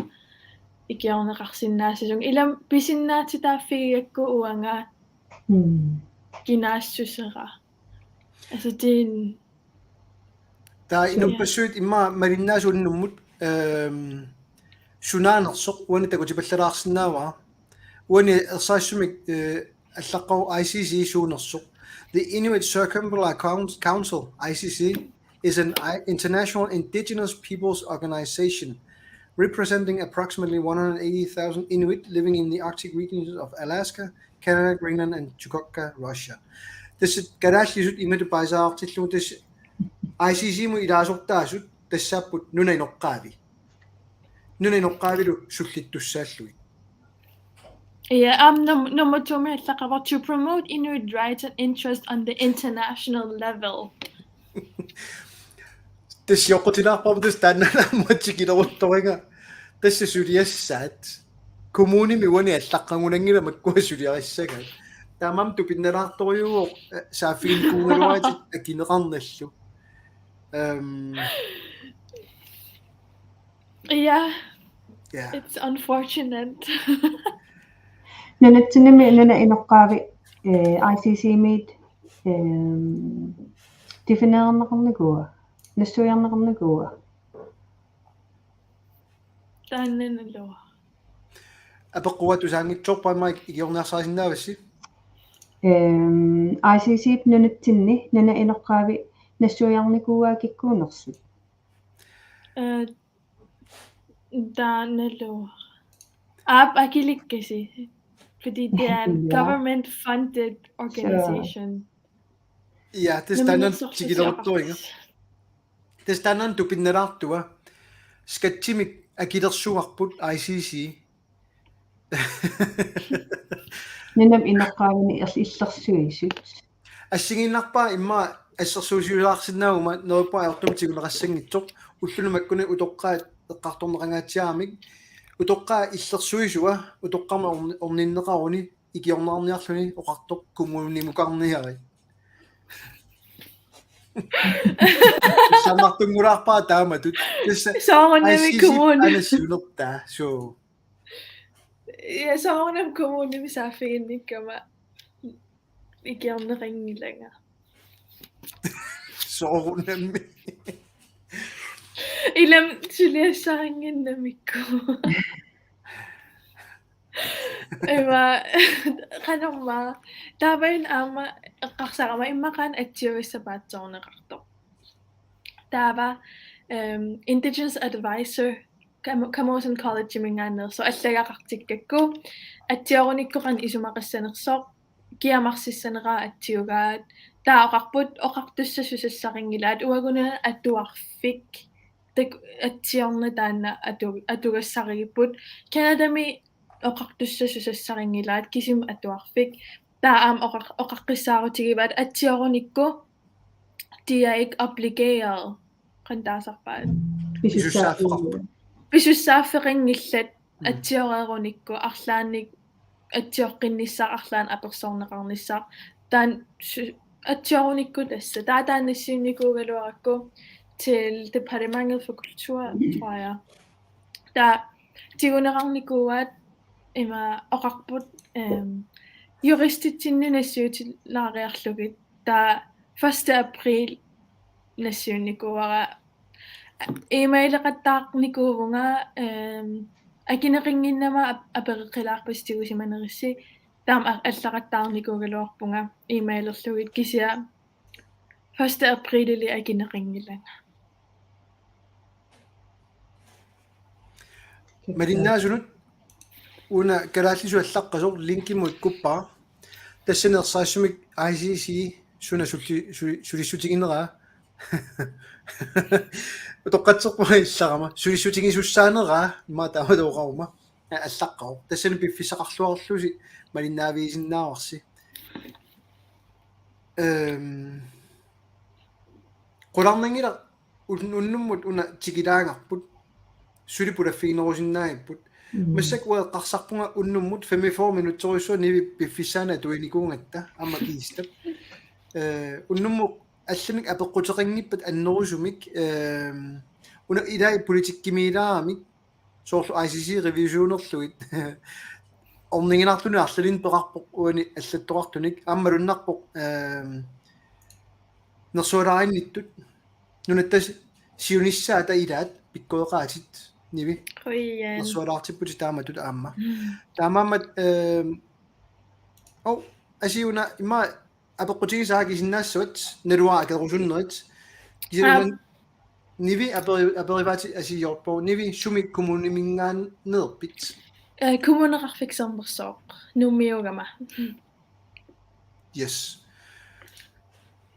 ikiorneqarsinnaassasut. Ilami pisinnaatitaaffigigakku uanga, mm, kinaassusera. Altså, det er en... Taava, ja, inuppassuit immaqa malinnaasuunngimmata, ehm, sunaanersoq uani takutipallalaarsinnaavara. Uani ersarissumik, eh, allaqqavoq I C C suunersoq. The Inuit Circumpolar Coun-, Council, I C C, is an i-, international indigenous peoples organization representing approximately one hundred eighty thousand Inuit living in the Arctic regions of Alaska, Canada, Greenland, and Chukotka, Russia. Tassa kalaallisut imatut paasisaqartillugu, tassa I C C-mut ilaasortaasut tassaapput nunap inoqqaavi. Nunap inoqqaavilu sullittussaallugit. Ja, um, num-, nummer to-mi allaqqavoq: to promote Inuit rights and interests on the international level. Tassa sioqqutilaarparput tassa taanna aamma tikileruttoriga. Tassa suliassaat. Kommunimi uani allaqqagunanngilaq makkua suliarissagaat. Taamaammat tupinnalaartorujuuvoq, eh, saaffiginikuugaluaratit akineqarnallu. Øhm, Ja, ja. It's unfortunate. Nunatsinnimi nunap inoqqaavi, eh, I C C-miit, eh, defineerneqarnikuua, nassuiarneqarnikuua. Taanna naluara. Apeqquaat tusaanngitsoorput aamma ikiorniarsarisinnaavassi? Øhm, I C C-p nunatsinni nunap inoqqaavi nassuiarnikuuaa kikkuunersut. Øh, Taannalu. Aap, akilikkasi. Fordi det er en Ja. Government-funded organization. Ja, tassa taanna tikileruttuinga. Tassa taanna tupinnalaartua. Skatsimik akilersugarput I C C. Nunap inoqqaavini il-, illersuisut. Assigiinnarpara immaqa assersuusiulaarsinnaaguma neriuppunga ajortumik tiguneqassanngitsoq, ulluni makkuni utoqqaat eqqartorneqangaatsiaramik, utoqqaat illersuisua utoqqarmi orn-, orninneqaruni ikiorneqarniarluni oqartoq kommunimukarniarit. Sannartunngulaarpara taamatut. Tassa Soorunami I C C kommuni. Anasiunertaa. So. Ja, soorunami kommunimi saaffiginnikkama ikiorneqanngilanga. Soorunami. Ilami suliassarinnginnamikku. Ima, qanormaa. Taavaana aamma eqqarsarama immaqa atsiorissat paatsoorneqartoq. Taava, øhm, Indigenous Advisor, Kam-, Kamoosen College-iminngaanneersoq allagaqartikkakku, atsiorunikku qanoq isumaqassanersoq, kiamarsissaneraa atsiugaat, taava oqarput oqartussat susassarinngilaat, uagut una atuarfik, tak-, atsiorneq taanna atu-, atugassarigipput, Canadami oqartussat susassarinngilaat, kisimi atuarfik, taava aamma oqaq-, oqaqqissaarutigivaat atsiorunikku, de er ikke obligeret, qanoq taasarpaat. Pisussaaffeqarput. Pisussaaffeqanngillat Mm. atsioreerunikku arlaannik atsioqqinnissaq arlaannik apersorneqarnissaq. Taanna su-, atsiorunikku tassa. Taava taanna nassiunnikuugaluarakku til Departementet for Kultur, tror jeg. Taava tiguneqarnikuuaat ima oqarput, øhm, juristitsinni nassiutilaariarlugit. Taava første april nassiunnikuuara. E-maileqattaarnikuuvunga, øhm, akineqannginnama ap-, apereqqilaarpasi tigusimanerissi, taama a-, allaqattaarnikuugaluarpunga e-mailerlugit, kisianni første aprilili akineqanngilanga. Malinnaasunut una kalaallisut allaqqasoq linkimut ikkuppara. Tassani ersarissumik I C C suna sulli-, suli-, sulissutigineraa. Utoqqatserpunga illarama. Sulissutigisussaaneraa, immaqa taama oqaruma. A-, allaqqavoq. Tassani piffissaqarluarlusi malinnaaviisinnaavarsi. Øhm, qularnanngilaq un-, unnummut una tikilaagarput. Suli pulaffiginerusinnaagipput. Mm. Massakkut uanga eqqarsarpunga unnummut femogfyrre minutserujussuaq Nivi piffissaani atuinikuugatta, aamma Kiistap. Øh, unnummut allamik apeqquteqanngippat annerusumik, øhm, una ilai politikkimiilaaramik, soorlu I C C revisionerlugit. Orniginarluni arlalinnik peqarpoq uani allattoqartunik, aamma malunnarpoq, øhm, nersualaarinnittut. Nunatta siunissaata ilaat pikkoreqaatit, Nivi. Qujan. Nersualaartipputit taamatut aamma. Mm. Taamaammat, øhm, ov, asi una immaqa apeqqutigisaat kisinnaassavat, naluara akerusunnerit. Kisianni aap, una Nivi aperi-, aperivaatit Asi Hjortborg. Nivi, sumi kommuniminngaanneerpit? Øh, Kommuneqarfik Sermersooq, Nuummiugama. Yes.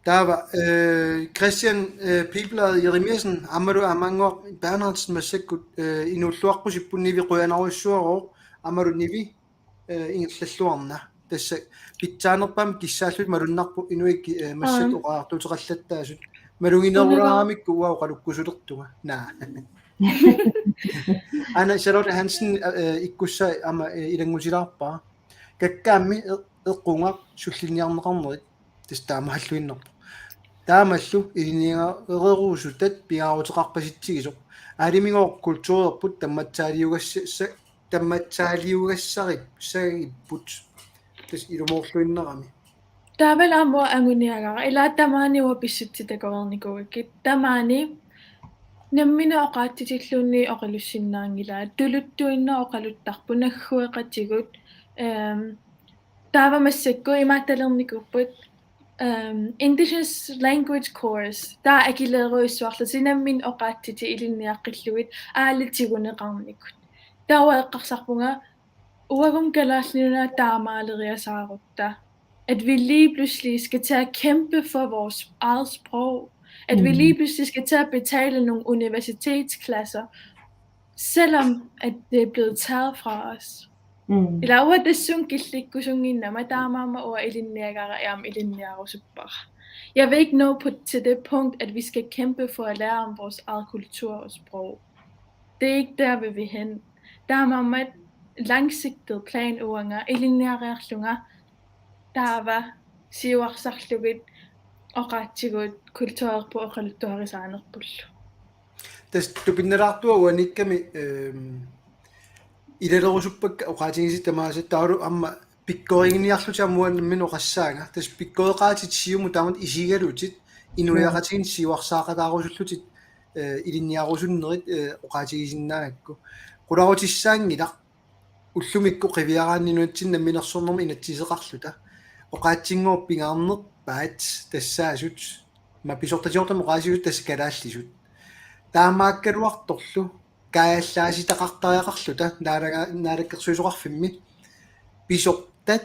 Taava, øh, Christian, øh, Pilblad Jeremiassen, aammalu Aammaannguaq Bernhardsen massakkut, øh, inuulluaqqusipput, Nivi qujanarujussuarooq, aammalu Nivi, øh, ingerlalluarna. Tassa pitsaanerpaamik kissaallutit malunnarpoq inuit, øh, massakkut, aap, oqariartuuteqallattaasut. Maluginerulaamikku uanga oqalukkusulertunga. Naa. Aana Charlotte Hansen, øh, ikkussai aamma, øh, ilanngutilaarpara. Kakkaammi, øh, eqqugaq sullinniarneqarnerit tassa taamaalluinnarpoq. Taamallu ilinniareerusutat pingaaruteqarpasitsigisoq. Aalimigooq kulturerput tammatsaaliugassa-, tammatsaaliugassaripput, sagipput. Tassa ilumoorluinnarami. Taavalu aamma anguniagara, ila tamaani uanga pissutsit takoreernikuugakkit. Tamaani nammineq oqaatsitilluunniit oqalussinnaanngilaat, tuluttuinnaq oqaluttarput, naggueqatigut, ehm, taava massakkut imaattalernikuupput, ehm, Indigenous Language Course, taava akilerujussuarlutik nammineq oqaatsitit ilinniaqqillugit aalatsiguneqarnikut. Taava eqqarsarpunga, uagummi Kalaallit Nunaat taamaaleriasaarutta, at vi lige pludselig skal til at kæmpe for vores eget sprog, at vi Mm. lige pludselig skal til at betale nogle universitetsklasser, selvom at det er blevet taget fra os. Mm. Ila uanga tassunga killikkusunnginnama, taamaammat uanga ilinniagara aamma ilinniarusuppara. Jeg vil ikke nå på, til det punkt, at vi skal kæmpe for at lære om vores eget kultur og sprog. Det er ikke der, vi vil hen. Taamaammat langsigtet plan uanga ilinniariarlunga taava siuarsarlugit oqaatsigut kulturerput oqaluttuarisaanerpullu. Tassa tupinnalaartua uaniikkami, ehm, ilalerusuppakka oqaatigisatit tamaasa, taavalu aamma pikkoriginiarlutik aamma uanga nammineq oqassaanga. Tassa pikkoreqaatit Siumut taamatut isigalutit inuiaqatigiinnut siuarsaaqataarusullutit, eh, ilinniarusunnerit, eh, oqaatigisinnaagakku. Qularutissaanngilaq ullumikkut qiviaraanni nunatsinni namminersornermut inatsiseqarluta. Oqaatsinngooq pingaarnerpaat tassaasut. Aamma pisortatigoortumik oqaasissutut tassa kalaallisut. Taamaakkaluartorlu kaajallaasitaqartariaqarluta naalaga-, naalakkersuisoqarfimmi pisortat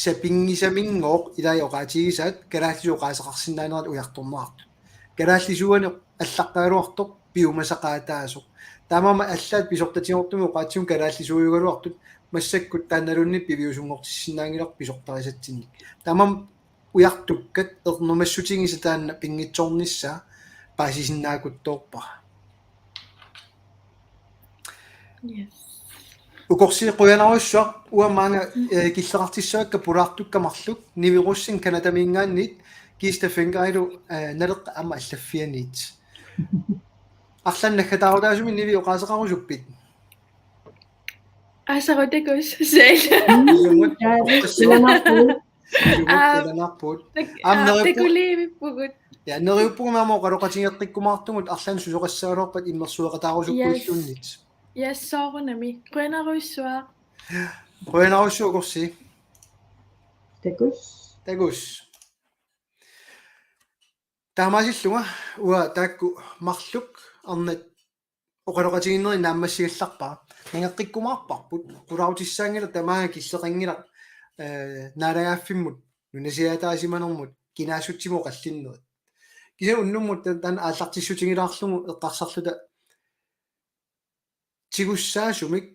sapinngisaminngooq ilai oqaatigisaat kalaallisut oqaaseqarsinnaanerat ujartorneqartut. Kalaallisuuani allaqqagaluartoq piumasaqaataasoq. Taamaammat allaat pisortatigoortumik oqaatsigut kalaallisuujugaluartut massakkut taannaluunniit piviusunngortissinnaanngilarput pisortarisatsinnik. Taamaammat ujartukkat ernumassutigisat taanna pinngitsoornissaa paasisinnaakuttoorpara. Yes. Ukorsi, qujanarsuaq, uanga maanga, eh, killeqartissavakka pulaartukka marluk, Nivi Rosing Canadamiingaanniit, Kista Fengailu, eh, Naleqqap aamma allaffianiit. Arlaannik naggataarutaasumik Nivi oqaaseqarusuppit? Aasaru takuss. Ilumut. Jaa, ukorsi. Ilumut. Ilumut, aa, ilanaarput. Tak-, aamma aa, neriuppu-, takuliivippugut. Ja, neriuppugut aamma oqaloqatigeqqikkumaartugut arlaannik susoqassagaluarpat immersueqataarusukkuilluunniit. Yes. Yes, soorunami. Qujanarsuaq. Qujanarsuaq ukorsi. Takuss. Takuss. Taamaasillunga uanga taakku marluk arnat oqaloqatigiinnerit naammassigallarpara. Nangeqqikkumaarparput, qularutissaanngilaq tamaanga killeqanngilaq, eh, naalagaaffimmut nunasiaataasimanermut kinaassutsimut oqallinnerit. Kisianni unnummut tan-, taanna aallartissutigilaarlugu eqqarsarluta tigussaasumik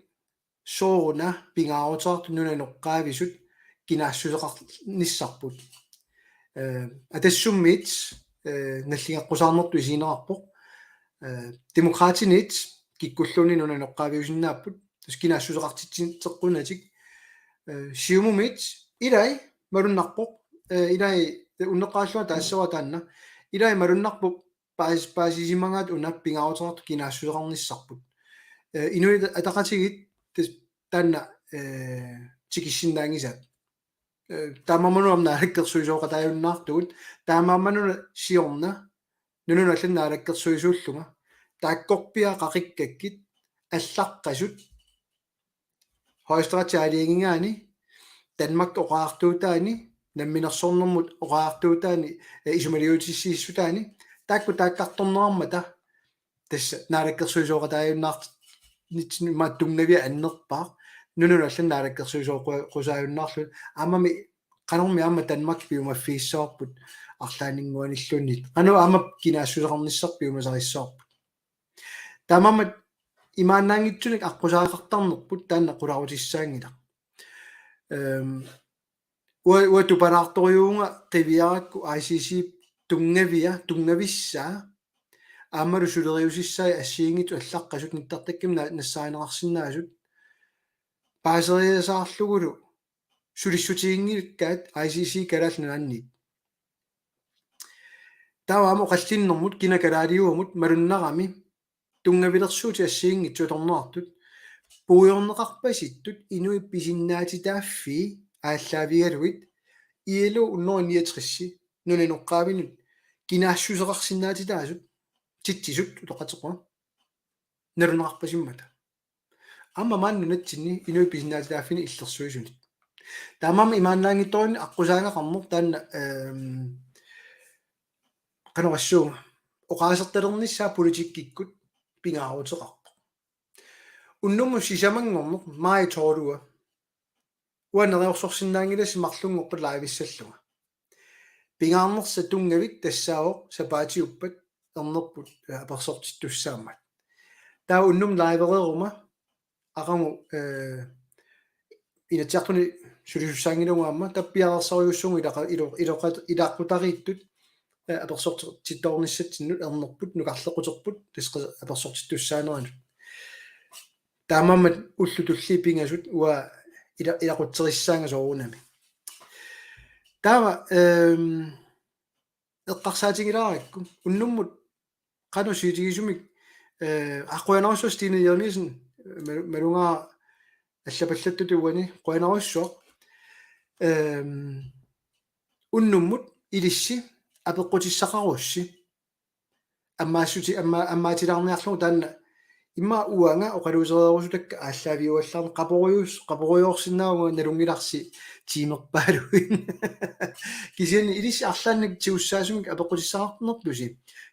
sooruna pingaaruteqartoq nunap inoqqaavisut kinaassuseqarnissarput. Eh, Atassummiit, eh, nalligeqqusaarnertut isigineqarpoq. Eh, Demokraatiniit kikkulluunniit nunap inoqqaaviusinnaapput. Tassa kinaassuseqartitseqqunatik. Eh, Siumumiit ilai malunnarpoq. Eh, ilai unneqqarillunga taassavara taanna. Ilai malunnarpoq paas-, paasisimagaat una pingaaruteqartoq kinaassuseqarnissarput. Eh, Inuit Ataqatigiit tas-, taanna, eh, tikissinnaanngisaat. Eh, taamaammat una naalakkersuisooqataajunnaartugut, taamaammat una siorna, nunanut allanut naalakkersuisuullunga, taakkorpiaq qaqikkakkit allaqqasut, Højesteretip aalajangigaani, Danmark oqariartuutaani, namminersornermut oqariartuutaani, eh, isumaliutissiissutaani, taakku taakkartorneqarmata, tassa naalakkersuisooqataajunnaartitsinni aamma tunngavia annerpaaq, nunanut allanut naalakkersuisooqu-, -qusaajunnaarlugu, aammami qanormi aamma Danmark piumaffigissavarput arlaanninnguanilluunniit. Qanoq aamma kinaassuseqarnissaq piumasarissavarput. Taamaammat imaannaanngitsunik aqqusaagaqartarnerput taanna qularutissaanngilaq. Ehm, ua-, uanga tupalaartorujuuvunga qiviarakku I C C tunngavia, tunngavissaa, aammalu suleriusissai assigiinngitsut allaqqasut nittartakkami na-, nassaarineqarsinnaasut. Paaseriasaarlugulu sulissutiginngikkaat I C C Kalaallit Nunaanniit. Taava aamma oqallinnermut kina kalaaliuamut malunnarami tunngavilersuutit assigiinngitsut atorneqartut puigorneqarpasittut inuit pisinnaatitaaffii aallaavigalugit I L O hundrede niogtres nunap inoqqaavinut kinaassuseqarsinnaatitaasut titsisut utoqqatseqquaq nalunaqarpasimmata. Aamma maani nunatsinni inuit pisinnaatitaaffiini illersuisunit. Taamaammat imaannaanngitsoorani aqqusaagaqarneq taanna, ehm, qanoq oqassuunga, oqaasertalernissaa politikkikkut pingaaruteqarpoq. Unnummut sisamanngorneq maj tolv. Uanga neriorsorsinnaanngilassi marlunngorpat live-issallunga. Pingaarnersaat tunngavik tassaavoq sapaatiuppat ernerput, eh, apersortittussaammat. Taava unnummut live-ereeruma aqagu, eh, Inatsisartuni sulisussaanngilagut aamma tappiareersarujussuugut ilaqa-, ilo-, iloqat-, ilaqqutariittut, eh, apersortittoornissatsinnut ernerput nukarleqquterput tassa apersortittussaaneranut. Taamaammat ullut tulliit pingasut uanga ila-, ilaqutserissaanga soorunami. Taava, ehm, eqqarsaatigilaarakku unnummut qanoq siutigisumik, eh, aa, qujanarsuaq Stine Jeremiassen, malu-, malugaara allapallattutut uani, qujanarsuaq. Ehm, unnummut ilissi apeqqutissaqarussi. Ammaassuti-, amma-, ammaatilaarniarlugu taanna immaqa uanga oqaluusereerusutakka aallaaviuallaarneq, qaporujuus-, qaporujoorsinnaavunga nalunngilarsi tiimerpaaluit. Kisianni ilissi arlaannik tigussaasumik apeqqutissaqarnerpusi.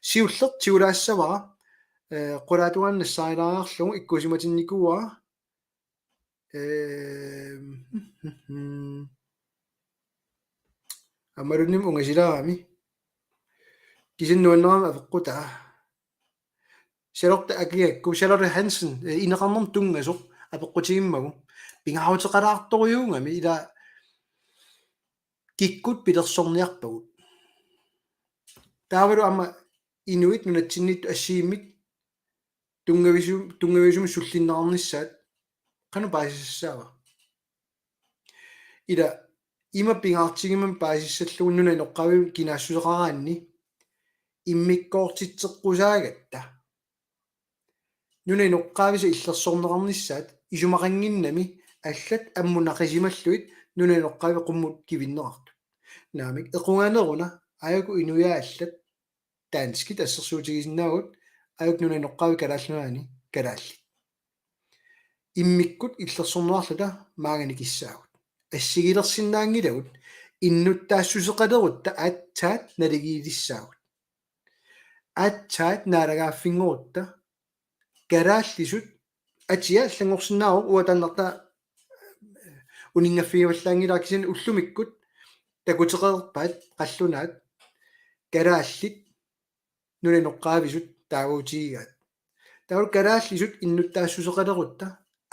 Siulleq tigulaassavara, eh, qulaatungaanut nassaarilaariarlugu ikkuusimatinnikuuara. Ehm, aammaluunniit ungasilaarami. Kisianni nuannerama apeqqutaa. Charlotte akigakku, Charlotte Hansen, eh, ineqarnermut tunngasoq apeqqutigimmagu. Pingaaruteqalaartorujuugami ila kikkut pilersorniarpagut. Taavalu aamma inuit nunatsinniittut assigiimmik tunngavisu-, tunngaviusumik sullinneqarnissaat qanoq paasisassaava? Ila ima pingaartigimmat paasissallugu nunap inoqqaavi kinaassuseqaraanni immikkoortitseqqusaagatta. Nunap inoqqaavisa illersorneqarnissaat isumaqannginnami allat ammut naqisimallugit nunap inoqqaavi qummut kivinneqartut. Naamik, equnganeruna aajuku inuiaat allat danskit assersuutigisinnaagut, aajuku nunap inoqqaavi Kalaallit Nunaanni kalaallit. Immikkut illersorneqarluta maanga nikissaagut. Assigilersinnaanngilagut innuttaassuseqalerutta aatsaat naligiilissaagut. Aatsaat naalagaaffinngorutta kalaallisut atia allanngorsinnaavoq, uanga taannartaa uninngaffigivallaanngilara, kisianni ullumikkut takuteqareerpaat qallunaat kalaallit nunap inoqqaavisut taaguutigigaat. Taavalu kalaallisut innuttaassuseqalerutta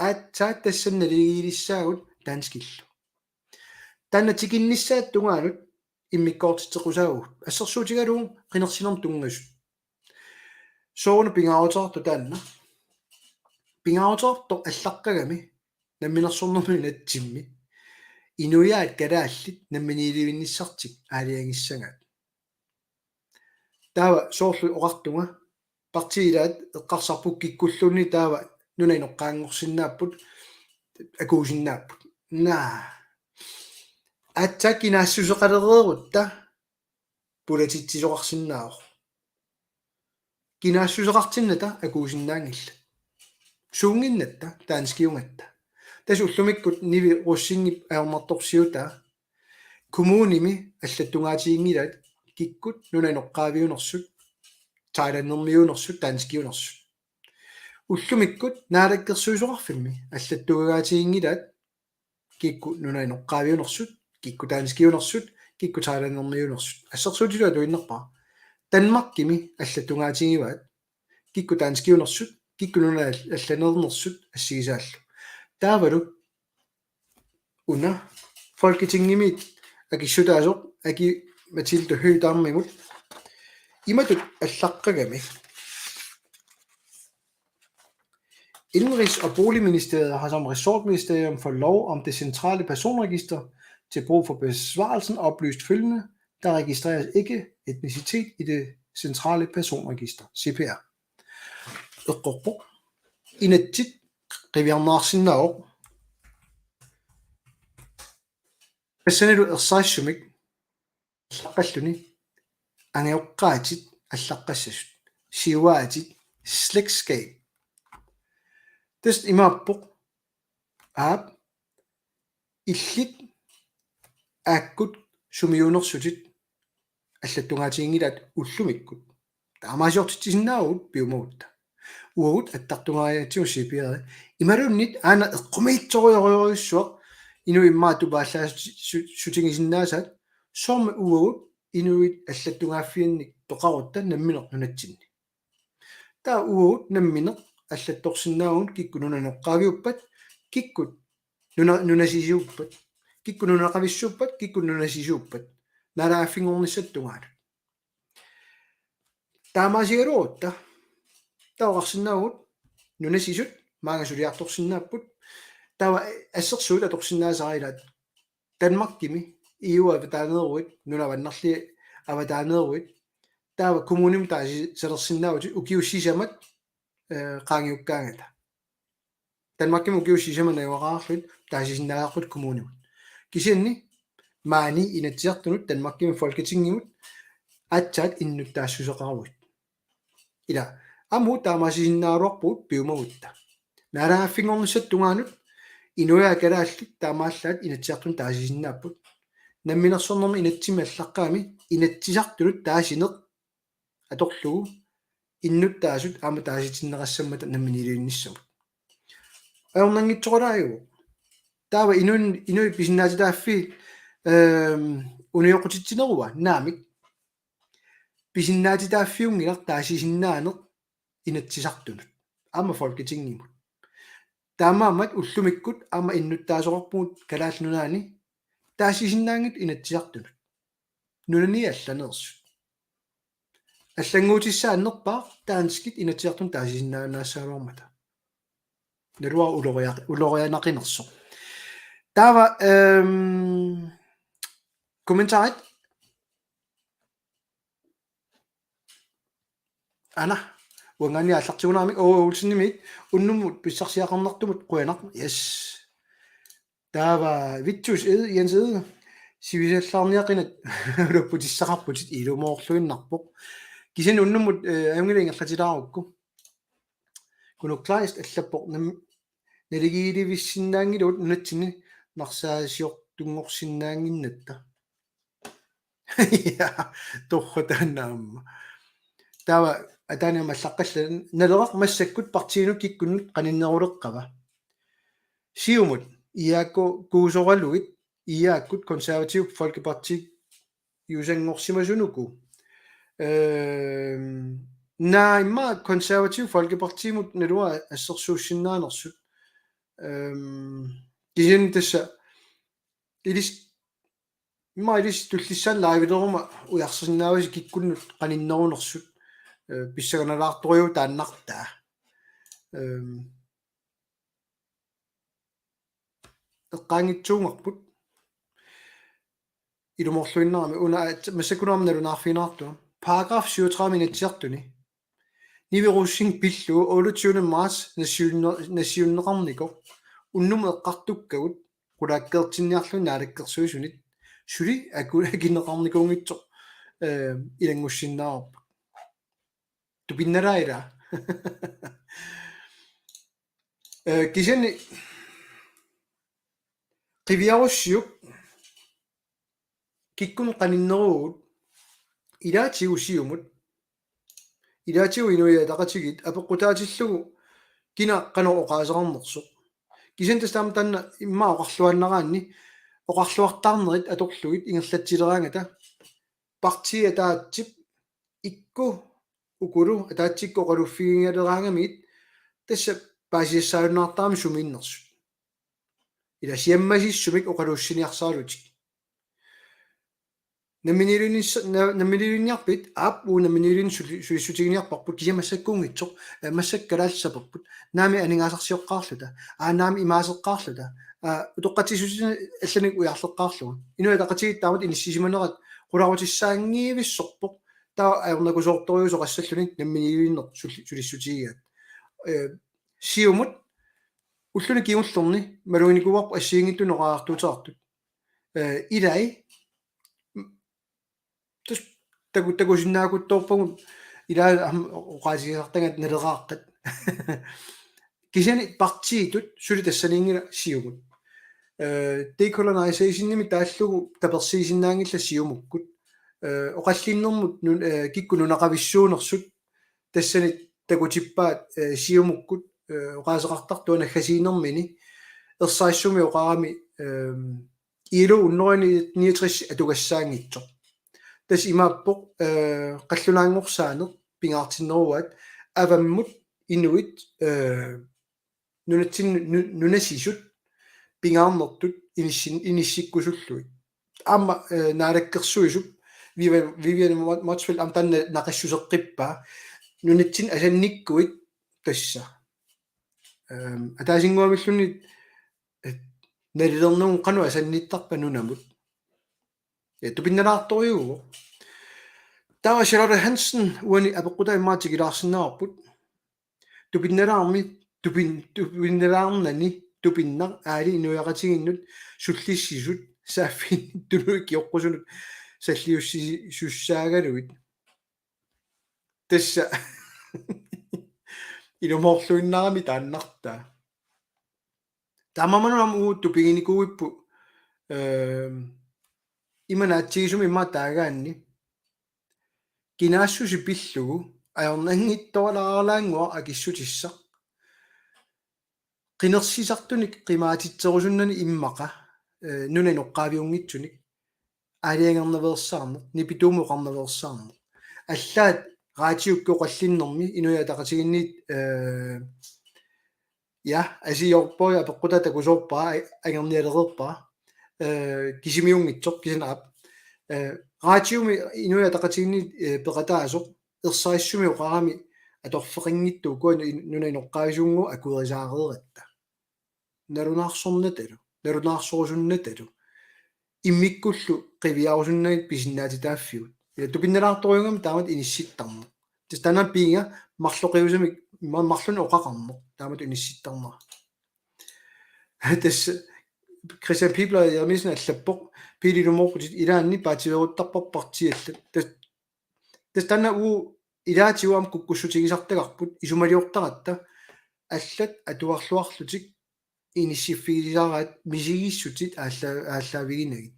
aatsaat tassani naligiilissaagut danskillu. Taanna tikinnissaata tungaanut immikkoortitseqqusaavugut. Assersuutigalugu qinersinermut tunngasut. Sooruna pingaaruteqartoq taanna? Pingaaruteqartoq allaqqagami namminersornermi nunatsimmi inuiaat kalaallit namminiilivinnissartik aalajangissagaat. Taava soorlu oqartunga, partiit ilaat eqqarsarput kikkulluunniit taava nunap inoqqaanngorsinnaapput, akuusinnaapput. Naa. Aatsaat kinaassuseqalereerutta pulatitsisoqarsinnaavoq. Kinaassuseqartinnata akuusinnaanngillat. Suunnginnatta danskiugatta. Tassa ullumikkut Nivi Rosingip ajornartorsiutaa kommunimi allattungaatiginngilaat kikkut nunap inoqqaaviunersut, thailandermiunersut, danskiunersut. Ullumikkut naalakkersuisoqarfimmi allattungaatiginngilaat kikkut nunap inoqqaaviunersut, kikkut danskiunersut, kikkut thailandermiunersut. Assersuutigalugu atuinnarpara. Danmarkimi allattungaatigivaat kikkut danskiunersut, kikkut nunat al-, allaneernersut assigisaallu. Taavalu una Folketingimiit akissutaasoq Aki-Matilda Høegh-Damimut imatut allaqqagami. Indenrigs- og Boligministeriet har som ressortministerium fået lov om det centrale personregister til brug for besvarelsen oplyst følgende: Der registreres ikke etnicitet i det centrale personregister, C P R. Eqqorpoq. Inatsit qiviarneqarsinnaavoq. Tassanilu ersarissumik allaqqalluni angajoqqaatit allaqqassasut. Siuaatit slægtskab. Tassa imaappoq aap illit aakkut sumiuunersutit allattungaatiginngilaat ullumikkut. Taamaasiortitsisinnaavugut piumagutta. Uagut attartungaariatsigu C P R. Imaluunniit aana eqqumiitsorujorujussuaq inuit immaqa tupaallaassutigisinnaasaat soormi uagut inuit allattungaaffiannik peqarutta nammineq nunatsinni. Taava uagut nammineq allattorsinnaavugut kikkut nunap inoqqaaviuppat, kikkut nuna-, nunasisuuppat, kikkut nunaqavissuuppat, kikkut nunasisuuppat, naalagaaffinngornissap tungaanut. Taamaasigaluarutta, taava oqarsinnaavugut nunasisut maanga suliartorsinnaapput, taava assersuut atorsinnaasara ilaat Danmarkimi E U avataaneeruit, nunap avannarliit avataaneeruit, taava kommunimut taasisalersinnaavutit ukiut sisamat, eh, qaangiukkaangata. Danmarkimi ukiut sisamat najugaqarlutit taasisinnaasarput kommunimut. Kisianni maani Inatsisartunut Danmarkimi Folketingimut aatsaat innuttaassuseqaruit. Ila, aamma taamaasisinnaagaluarpugut piumagutta. Naalagaaffinngornissap tungaanut inuiaat kalaallit taamaallaat Inatsisartunut taasisinnaapput. Namminersornermi inatsimmi allaqqagami Inatsisartunut taasineq atorlugu innuttaasut aamma taasitinneqassammata nammineq iliornissamut. Ajornanngitsoqalaajuvoq. Taava inuin-, inuit pisinnaatitaaffiit, ehm, unioqqutitsinerua naamik. Pisinnaatitaaffiunngilaq taasisinnaaneq Inatsisartunut aamma Folketingimut. Taamaammat ullumikkut aamma innuttaasoqarpugut Kalaallit Nunaanni taasisinnaanngitsut Inatsisartunut. Nunani allaneersut. Allannguutissaannerpaaq danskit Inatsisartunut taasisinnaanaassagaluarmata. Naluara uloriaq-, ulorianaqinersoq. Taava, ehm, kommentarit. Aana, uanngaanniit aallartigunarami, O. Olsenimit, unnummut pissarsiaqarnartumut qujanaq, yes. Taava Vittus Ed, Jens Ed, sivisallaarniaqinat ulupputissaqarputit ilumoorluinnarpoq. Kisianni unnummut, eh, ajunngilaq ingerlatilaarukku. Kunuk Kleist allappoq nam-, naligiilivissinnaanngilagut nunatsinni narsaasiortunngorsinnaannginnatta. Ja, torrak taanna aamma. Taava ataani aamma allaqqallaa: Naleraq massakkut partiinut kikkunnut qaninneruleqqava? Siumut, I A K-kuusoralugit, I A K-kut Konservativ Folkeparti jusanngorsimasunuku. Ehm, naa immaqa Konservativ Folkepartimut naluara assersuussinnaanersut. Ehm, kisianni tassa ilis-, immaqa ilissi tullissaani liveleruma ujarsinnaavasi kikkunnut qaninnerunersut, eh, pissanganalaartorujuuvoq taannartaa. Ehm, eqqaanngitsuunngarput. Ilumoorluinnarami una at-, massakkununnga nalunaarfigineqartunga. Paragraf syvogtredive Inatsisartuni. Nivi Rosing pillugu otteogtyvende marts nassiunne-, nassiunneqarnikoq. Unnummut eqqartukkagut qulaakkeertinniarlugit naalakkersuisunit. Suli aku-, akineqarnikuunngitsoq, eh, ilanngussinnaavarput. Tupinnalaaq ila. Eh, kisianni qiviarussiuk kikkunnut qaninneruvugut ilaatigut Siumut, ilaatigut Inuit Ataqatigiit apeqqutaatillugu kina qanoq oqaaseqarnersoq. Kisianni tassa taama taanna immaqa oqarluaannaraanni oqarluartaarnerit atorlugit ingerlatsileraangata partiit ataatsip ikku ukulu ataatsikkut oqaluffigigaleraangamigit tassa paasisassaajunnaartarami sumiinnersut. Ila siammasissumik oqaluussiniarsaralutik. Namminiilivinniss-, na-, namminiilivinniarpit, aap, uu namminiilivinni suli-, sulissutiginiarparput, kisianni massakkuunngitsoq, eh, massakkut kalaallisut saperput, naamik aningaasarsioqqaarluta, aa, naamik imaaseqqaarluta, aa, utoqqatsissutinik allanik ujarleqqaarlugu. Inuiaqatigiit taamatut inissisimanerat qularutissaanngivissorpoq, taava ajornakusoortorujusoqassalluni namminiilivinneq suli-, sulissutigigaat. Eh, Siumut, ulluni kingullerni, maluginikuuarput assigiinngitsunik oqariartuuteqartut. Eh, ilai, tassa taku-, takusinnaakutsoorpagut ilaa aamma oqaatigisartagaat Naleraaqqat. Kisianni partiitut suli tassaniinngilaq Siumut. Eh, decolonizationimi taallugu tapersiisinnaanngillat Siumukkut. Eh, oqallinnermut nun-, eh, kikkut nunaqavissuunersut tassani takutippaat, eh, Siumukkut, eh, oqaaseqartartut naggasiinermini ersarissumik oqarami, ehm, I L O hundrede niogtres atugassaanngitsoq. Tassa imaappoq, eh, qallunaanngorsaaneq pingaartinneruaat avammut inuit, eh, nunatsin-, nu-, nunasisut pingaarnertut inissin-, inissikkusullugit. Aamma, eh, naalakkersuisup Vivian, Vivian Mo-, Motzfeldt aamma taanna naqissuseqqippaa nunatsinni asannikkuit tassa. Ehm, ataasinnguamilluunniit, eh, nalilernugu qanoq asannittarpa nunamut. Ja, tupinnalaartorujuuvoq. Taava Charlotte Hansen uani apeqqutaa immaqa tikilaarsinnaavarput. Tupinnalaarmi, tupin-, tupinnalaarnani, tupinnaq aali inuiaqatigiinnut sullissisut saaffiginnittunut ikioqqusunut salliussi-, sussaagaluit. Tassa ilumoorluinnarami taannartaa. Taamaammat aamma uagut tupiginikuuipput, ehm, ima naatsigisumik immaqa taagaanni. Kinaassuseq pillugu ajornanngitsooralaaralaannguaq akissutissaq. Qinersisartunik qimaatitserusunnani immaqa, eh, nunap inoqqaaviunngitsunik aalajangernaveersaarneq, nipituumik oqarnaveersaarneq. Allaat raatiukkut oqallinnermi Inuit Ataqatigiinniit, eh, ja, Asi Hjortborg apeqqutaa takusoorpara, a-, angernialereerpara, eh, kisimiunngitsoq, kisianni aap. Eh, raatiumi Inuit Ataqatigiinniit, eh, peqataasoq, ersarissumik oqarami atorfeqanngitsoq ukua in-, nunap inoqqaavisuunnguup akuerisaareeratta. Nalunaarsornatalu, nalunaarsorusunnatalu. Immikkullu qiviarusunnagit pisinnaatitaaffigut. Ila tupinnalaartorujuugami taamatut inissittarneq. Tassa taanna piinga marloqiusamik ma-, marlunnik oqaqarneq taamatut inissittarnera. Tassa Christian Pibler Jeremiassen allappoq: Pele, ilumoorputit, ilaanni paatsiveeruttarparput partiit allat. Tas-, tassa taanna uagut ilaatigut aamma kukkussutigisartagarput isumaliortaratta allat atuarluarlutik inissiffigisaraat misigissutit aalla-, aallaaviginagit.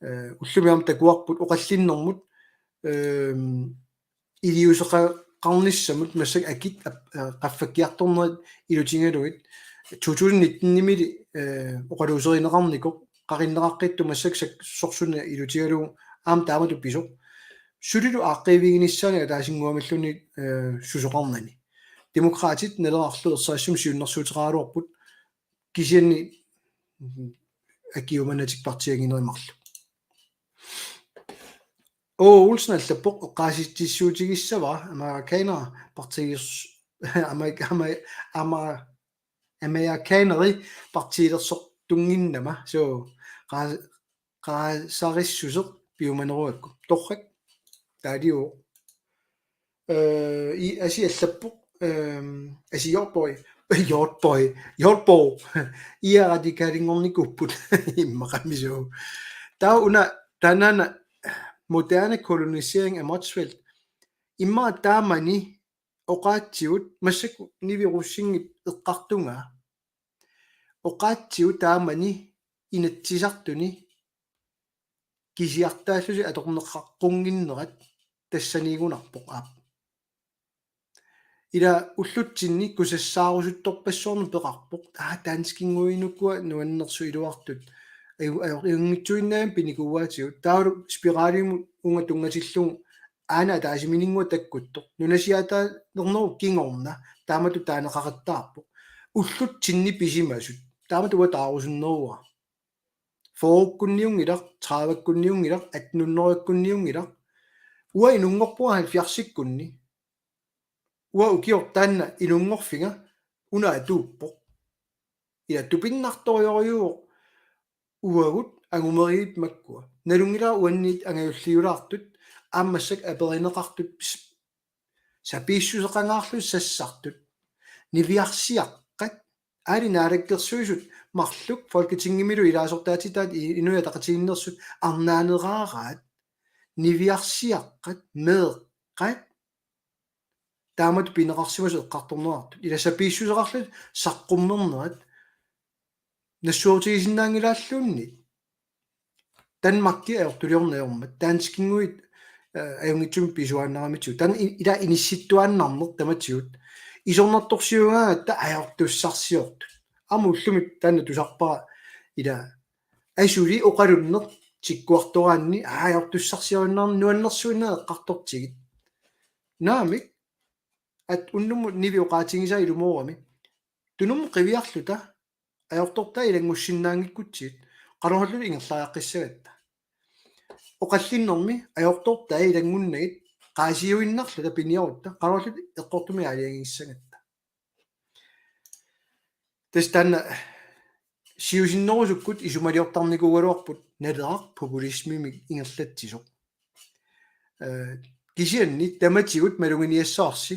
Eh, ullumi aamma takuarput oqallinnermut, ehm, iliuuseqarnissamut massakkut akit ap-, eh, qaffakkiartornerit ilutigalugit. To tusind nitten-imili, eh, oqaluuserineqarnikoq, qaqinneqaqqittoq massakkut sak-, sorsunneq ilutigalugu aamma taamatut pisoq. Sulilu aaqqiiviginissaanut ataasinnguamilluunniit, eh, susoqarnani. Demokraatit Nalerarlu ersarissumik siunnersuuteqaraluarput, kisianni akiuumanatik partiiannginerit marluk. Aage Olsen allappoq: Eqqaasitsissuutigissavara amerikaner partiilersu-, amerika-, ama-, ama-, amerikaneri partiilersortunnginnama. So, qa-, qaasarissuseq piumaneruakku. Torrak. Taaliuvoq. Eh, i-, Asi allappoq, ehm, Asi Hjortborg. Hjortborg. Hjortborg. I A radikalinngornikuupput. Immaqamisu. Taava una, taannaana moderne kolonisering af Motzfeldt. Immaqa taamani oqaatsigut, massakkut Nivi Rosingip eqqartugaa. Oqaatsigut taamani Inatsisartuni kisiartaallutik atorneqaqqunnginnerat tassaniigunarpoq aap. Ila ullutsinni kusassaarusuttorpassuarnik peqarpoq. Aa, danskinngornikuupput nuannersut iluartut. Aju-, aju-, ajunngitsuinnaat pinikuuaatigut. Taavalu spiralimut uunga tunngatillugu aana ataasimininnguaq takkuttoq. Nunasiaataanernerup kingorna taamatut taaneqaqattaarpoq. Ullutsinni pisimasut. Taamatut uanga taarusunneruara. fyrrekkunniunngilaq, tredive-kkunniunngilaq, atten hundrede-kkunniunngilaq. Uanga inunngorpunga halvfjerdsikkunni. Uanga ukioq taanna inunngorfiga una atuuppoq. Ila tupinnartorujorujuuvoq uagut angumeriit makkua. Nalunngilara uanniit angajulliulaartut aamma massakkut aperineqartut s-, sapiissuseqangaarlutik sassartut. Niviarsiaqqat, aali Naalakkersuisut marluk Folketingimilu ilaasortaatitaat i-, Inuit Ataqatigiinneersut arnaaneraaraat. Niviarsiaqqat, meeqqat, taamatut pineqarsimasut eqqartorneqartut. Ila sapiissuseqarlutik saqqummernerat nassuerutigisinnaanngilaalluunniit. Danmarki ajortuliorneq ajormat. Danskinguit, eh, ajunngitsumik pisuaannaramitsigut. Taanna i-, ila inissittuaannarneq tamatigut. Isornartorsiugaangatta ajortussarsiortut. Aamma ullumi taanna tusarpara ila asuli oqalunneq tikkuartoraanni ajortussarsiorinnarneq nuannersuinnaq eqqartortigit. Naamik, at unnummut Nivi oqaatigisaa ilumoorami. Tunummut qiviarluta ajortortaa ilanngussinnaanngikkutsigit, qanorluunniit ingerlariaqqissagatta. Oqallinnermi ajortortaa ilanngunnagit qaasiuinnarluta piniarutta, qanorluunniit eqqortumik aalajangissagatta. Tassa taanna siusinnerusukkut isumaliortarnikuugaluarput Naleraq populismimik ingerlatsisoq. Eh, kisianni tamatigut maluginiassavarsi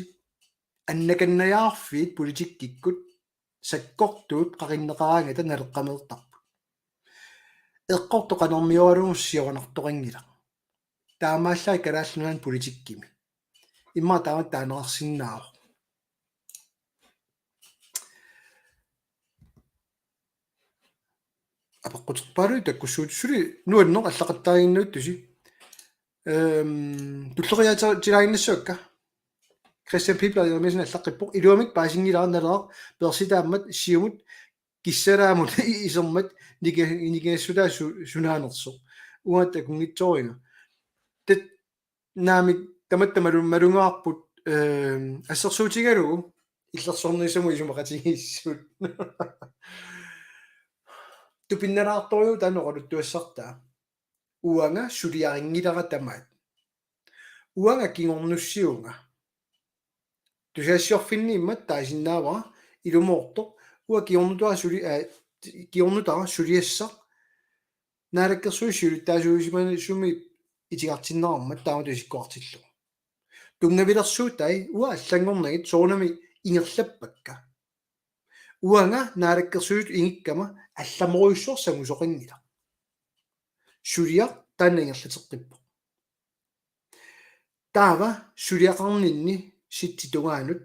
annakannajaarfiit politikkikkut sakkortuut qaqinneqaraangata naleqqameertarput. Eqqortoq qanermioraluunniit siornartoqanngilaq. Taamaallaat Kalaallit Nunaanni politikkimi. Immaqa taama taaneqarsinnaavoq. Apeqquterpaaluit takkussuutit suli nuanneq allaqattaaginnartusi. Ehm, tulleriiaatilaaginnassavakka. Kristian Pibler Jeremiassen allaqqippoq: Iluamik paasinngilara Naleraq peersitaammat Siumut kissalaamut isermat niki-, nikingassutaa su-, sunaanersoq. Uanga takunngitsooringa. Tat naamik tamatta malu-, malugaarput, ehm, assersuutigalugu illersornissamut isumaqatigiissut. Tupinnalaartorujuuvoq taanna oqaluttuassartaa. Uanga suliarinngilara tamaat. Uanga kingornussiuvunga. Tusagassiorfinni immaqa taasinnaavara ilumoortoq. Uanga kingornutara suli-, aa, kingornutara suliassaq Naalakkersuisut siulittaasuusimasumi itigartinneqarmat taamatut isikkoqartillugu. Tunngavilersuutai uanga allanngornagit soorunami ingerlappakka. Uanga Naalakkersuisut ingikkama allamorujussuaq sangusoqanngilaq. Suliaq taanna ingerlateqqippoq. Taava suliaqarninni sitsit tungaanut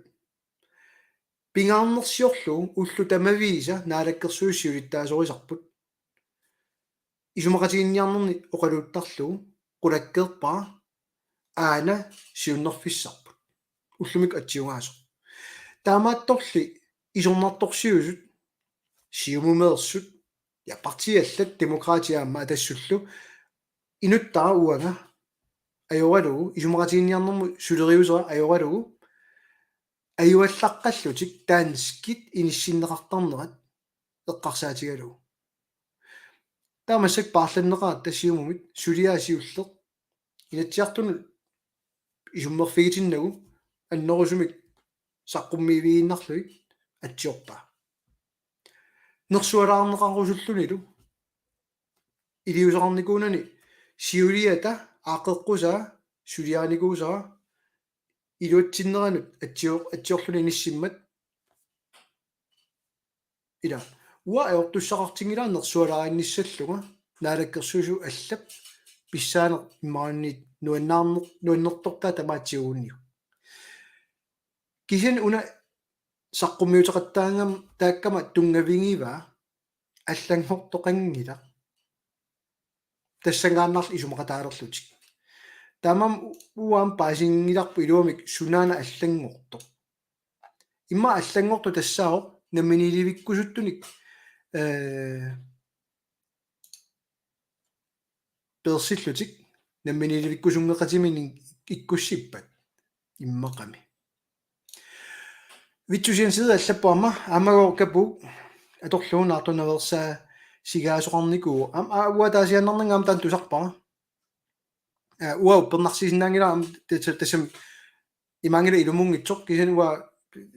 pingaarnersiorlugu ullut tamaviisa Naalakkersuisut siulittaasorisarput. Isumaqatiginninniarnerni oqaluuttarlugu qulakkeerpara aana siunnerfissarput. Ullumikkut atsiugaasoq. Taamaattorli isornartorsiusut, Siumumeersut, ja partiit allat Demokraatit aamma Atassullu, inuttara uanga ajoralugu, isumaqatiginninniarnermut suleriusera ajoralugu, ajuallaqqallutik danskit inissinneqartarnerat eqqarsaatigalugu. Taava massakkut paarlanneqaratta Siumumit suliaa siulleq Inatsisartunut isummerfigitinnagu annerusumik saqqummiivigiinnarlugit atsiorpaa. Nersualaarneqarusullunilu iliuuseqarnikuunani siuliata aaqqeqqusaa suliarinikuusara iluatsinneranut atsior-, atsiorluni inissimmat ila. Uanga ajortussaqartinngilara nersualaarinnissallunga Naalakkersuisut allat pissaaneq imaluunniit nuannaarneq, nuannertortaa tamaat tiguuniuk. Kisianni una saqqummiuteqattaagam-, taakkama tunngavigivaa allanngortoqanngilaq. Tassanngaannarli isumaqataalerlutik. Taamaammat u-, uanga paasinngilarput iluamik sunaana allanngortoq. Immaqa allanngortoq tassaavoq namminiilivikkusuttunik, eh, peersillutik namminiilivikkusunngeqatiminik ikkussippat immaqami. Vittus Jensen allappoq aamma, aammagooq Kapuuk atorlugu naartunaveersaa sigaasoqarnikuuvoq. Aamma uanga taasiinnarnanga aamma taanna tusarpara. Uanga uppernarsisinnaanngilara aamma tassami imaanngilaq ilumuunngitsoq kisianni uanga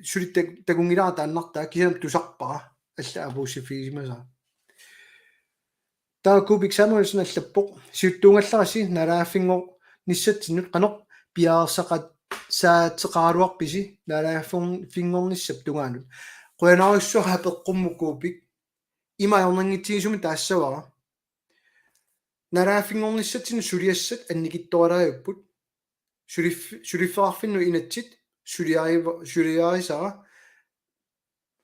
suli takunngilara taannartaa kisianni tusarpara alla apuussiffigisimasara. Taava Kuupik Samuelsen allappoq: Siuttuugallarassi naalagaaffinngornissatsinnut qanoq piareersaqassaateqaraluarpisi naalagaaffinngornissap tungaanut? Qujanarsuaq apeqqummut Kuupik. Ima ajornanngitsigisumik taassavara. Naalagaaffinngornissatsinnut suliassat annikitsuaraajupput. Suliff-, suliffeqarfinnut inatsit suliariva-, suliarisara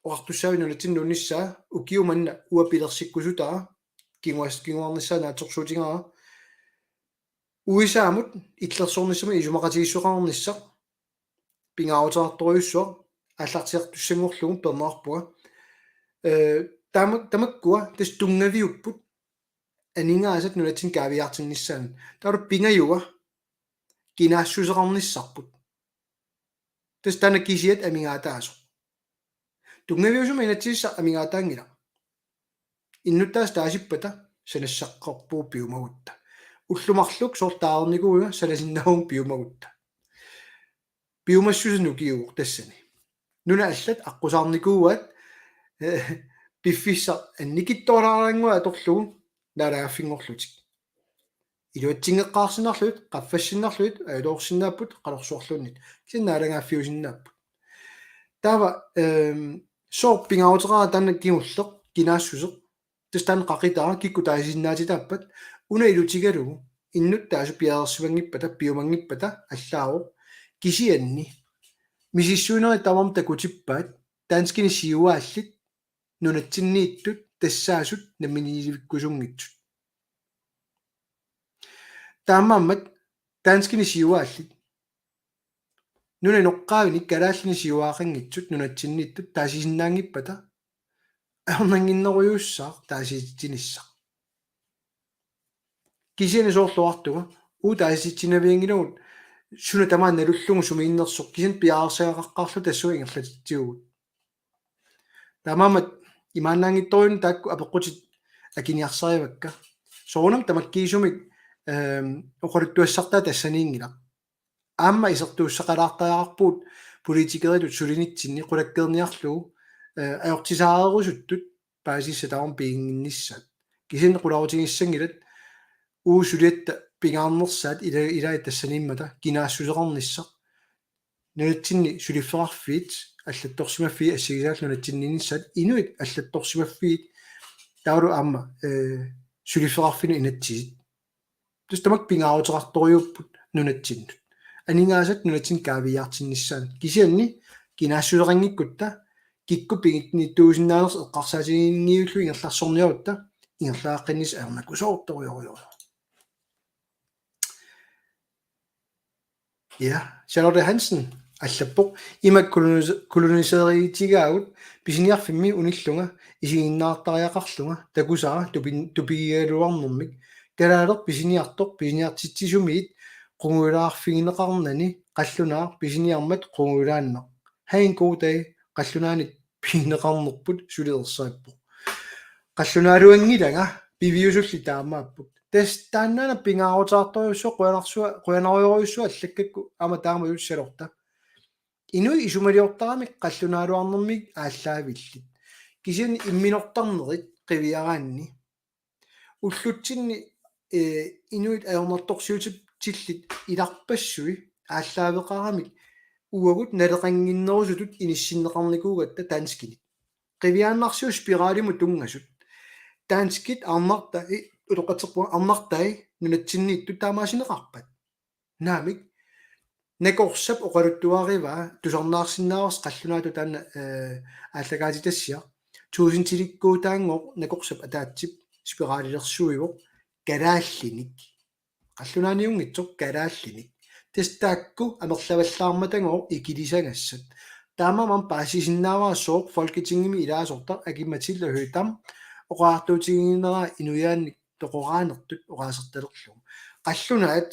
oqartussaavik nunatsinnuunnissaa ukiumanna uanga pilersikkusutara kinguas-, kinguarnissaa naatsorsuutigaara. U S A-mut illersornissamut isumaqatigiissuseqarnissaq pingaaruteqartorujussuaq aallartiartussanngorlugu pernaarpunga. Ee, tama-, tamakkua tassa tunngaviupput aningaasat nunatsinni kaaviiaartinnissaannut. Taava pingajua kinaassuseqarnissarput. Tassa taanna kisiat amigaataasoq. Tunngaviusumik inatsisissaq amigaataanngilaq. Innuttaasut taasippata sanassaqqorpugut piumagutta. Ullut marluk soorlu taarnikuuvoq sanasinnaavunga piumagutta. Piumassuseq nukiuvoq tassani. Nunat allat aqqusaarnikuuaat, eh, piffissaq annikitsuaraannguaq atorlugu naalagaaffinngorlutik. Iluatsinngeqqaarsinnarlugit, qaffassinnarlugit, ajutoorsinnaapput, qanorsuarluunniit. Kisianni naalagaaffiusinnaapput. Taava, ehm, sooq pingaaruteqaara taanna kingulleq, kinaassuseq. Tassa taanna qaqitara kikkut taasisinnaatitaappat. Una ilutigalugu innuttaasut piareersimanngippata, piumanngippata allaavoq. Kisianni misissuinerit tamarmik takutippaat, danskini siuaallit nunatsinniittut tassaasut namminiilivikkusunngitsut. Taamaammat danskini siuaallit nunap inoqqaavinik kalaallinik siuaaqanngitsut nunatsinniittut taasisinnaanngippata ajornannginnerujussuussaaq taasititsinissaq. Kisianni soorlu oqartunga uagut taasititsinavianngilagut suna tamaat nalullugu sumiinnersoq kisianni piareersagaqaqqaarluta tassunga ingerlatitsivugut. Taamaammat imaannaanngitsorujuuvoq taakku apeqqutit akiniarsarivakka. Soorunami tamakkiisumik, ehm, oqaluttuassartaa tassaniinngilaq. Aamma isertuussaqalaartariaqarpugut politikeritut sulinitsinni qulakkeerniarlugu, eh, ajortisaarerusuttut paasissat tamarmik piginnginnissaat. Kisianni qularutigissanngilat uagut suliatta pingaarnersaat ila-, ilai tassaniimmata kinaassuseqarnissaq. Nunatsinni suliffeqarfiit allattorsimaffiit assigisaallu nunatsinniinnissaat inuit allattorsimaffiit taavalu aamma, eh, suliffeqarfinnut inatsisit. Tassa tamakku pingaaruteqartorujuupput nunatsinnut. Aningaasat nunatsinni kaaviiaartinnissaannut. Kisianni kinaassuseqanngikkutta kikkut pigittuusinnaanersut eqqarsaatiginngivillugu ingerlaarsorniarutta ingerlaqqinnissaa ajornakusoortorujorujorujussuuvoq. Ja, Charlotte Hansen allappoq: Ima kolonis-, koloniseeritigaagut pisiniarfimmi unillunga isiginnaartariaqarlunga takusara tupin-, tupigigaluarnermik. Kalaaleq pisiniartoq pisiniartitsisumiit qungujulaarfigineqarnani qallunaaq pisiniarmat qungujulaannaq. Ha' en god dag, qallunaanit pigineqarnerput suli ersarippoq. Qallunaaluanngilanga, piviusulli taamaapput. Tassa taannaana pingaaruteqartorujussuaq qujanarsuaq, qujanarujorujussuaq allakkakku aamma taama tussalorta. Inuit isumaliortaramik qallunaaluarnermik aallaavillit. Kisianni imminortarnerit qiviaraanni. Ullutsinni, eh, inuit ajornartorsiutit-, tillit ilarpassui aallaaveqaramik uagut naleqannginnerusutut inissinneqarnikuugatta danskinit. Qiviaannarsiuk spiralimut tunngasut. Danskit arnartai, utoqqatserpunga arnartai nunatsinniittut taamaasineqarpat. Naamik. Nakorsap oqaluttuarivaa tusarnaarsinnaavarsi qallunaatut taanna, eh, aallakaatitassiaq. Tuusintilikkuutaanngooq Nakorsap ataatsip spiralilersuivoq kalaallinik. Qallunaaniunngitsoq kalaallinik. Tassa taakku amerlavallaarmatagooq ikilisagassat. Taamaammat paasisinnaavara sooq Folketingimi ilaasortaq Aki-Matilda Høegh-Dam oqariartuutigineraa inuiaannik toqoraanertut oqaasertalerlugu. Qallunaat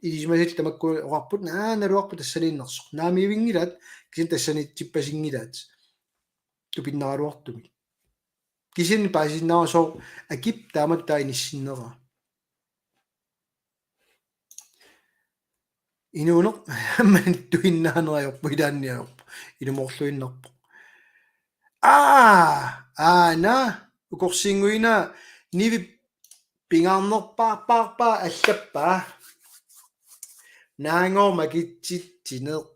ilisimasallit tamakku oqarput, naa, naluarput tassaniinnersoq. Naamivinngilaat, kisianni tassaniitsippasinngilaat. Tupinnaraluartumik. Kisianni paasisinnaavoq sooq akip taamatut taava inissinneraa. Inuuneq aamma tuinnaaneq ajorpoq, ilaanni ajorpoq. Ilumoorluinnarpoq. Aa, aana, ukorsiinnguit una, Nivi pingaarnerpaarpaarpaa allappaa. Naanngooq makitsitsineq.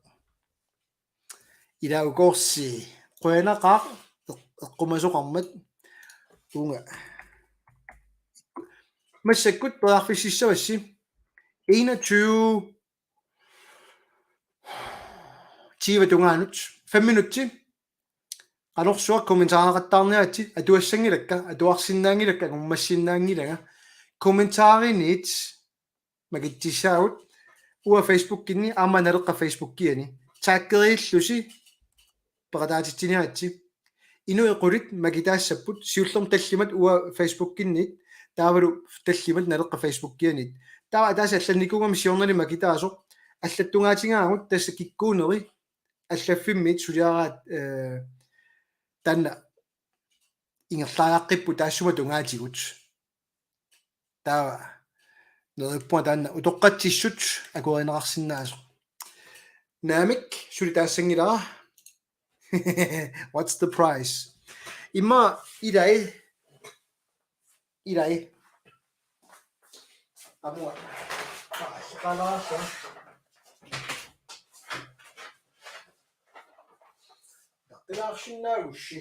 Ila ukorsi. Qujanaqaaq eq-, eqqumasoqarmat. Uunga. Massakkut periarfississavassi. Enogtyve tyve tungaanut. Fem minutsi. Qanorsuaq kommentareqattaarniaritsi, atuassanngilakka, atuarsinnaanngilakka, angummassinnaanngilanga. Kommentariniit makitsissaagut uanga Facebookinni aamma Naleqqap Facebookiani. Taggeriillusi peqataatitsiniaritsi. Inuit qulit makitaassapput siullermik tallimat uanga Facebookinniit, taavalu tallimat Naleqqap Facebookianiit. Taava ataaseq allannikuugami siornali makitaasoq, allattungaatigaarput tassa kikkuuneri allaffimmiit suliaraat, eh, taanna ingerlariaqqipput taassuma tungaatigut. Taava neriuppunga taanna utoqqatsissut akuerineqarsinnaasoq. Naamik, suli taassanngilara. What's the price? Immaqa ilai. Ilai. Aamma. Aa, qalaasa. Taqilaarsinnaagussi.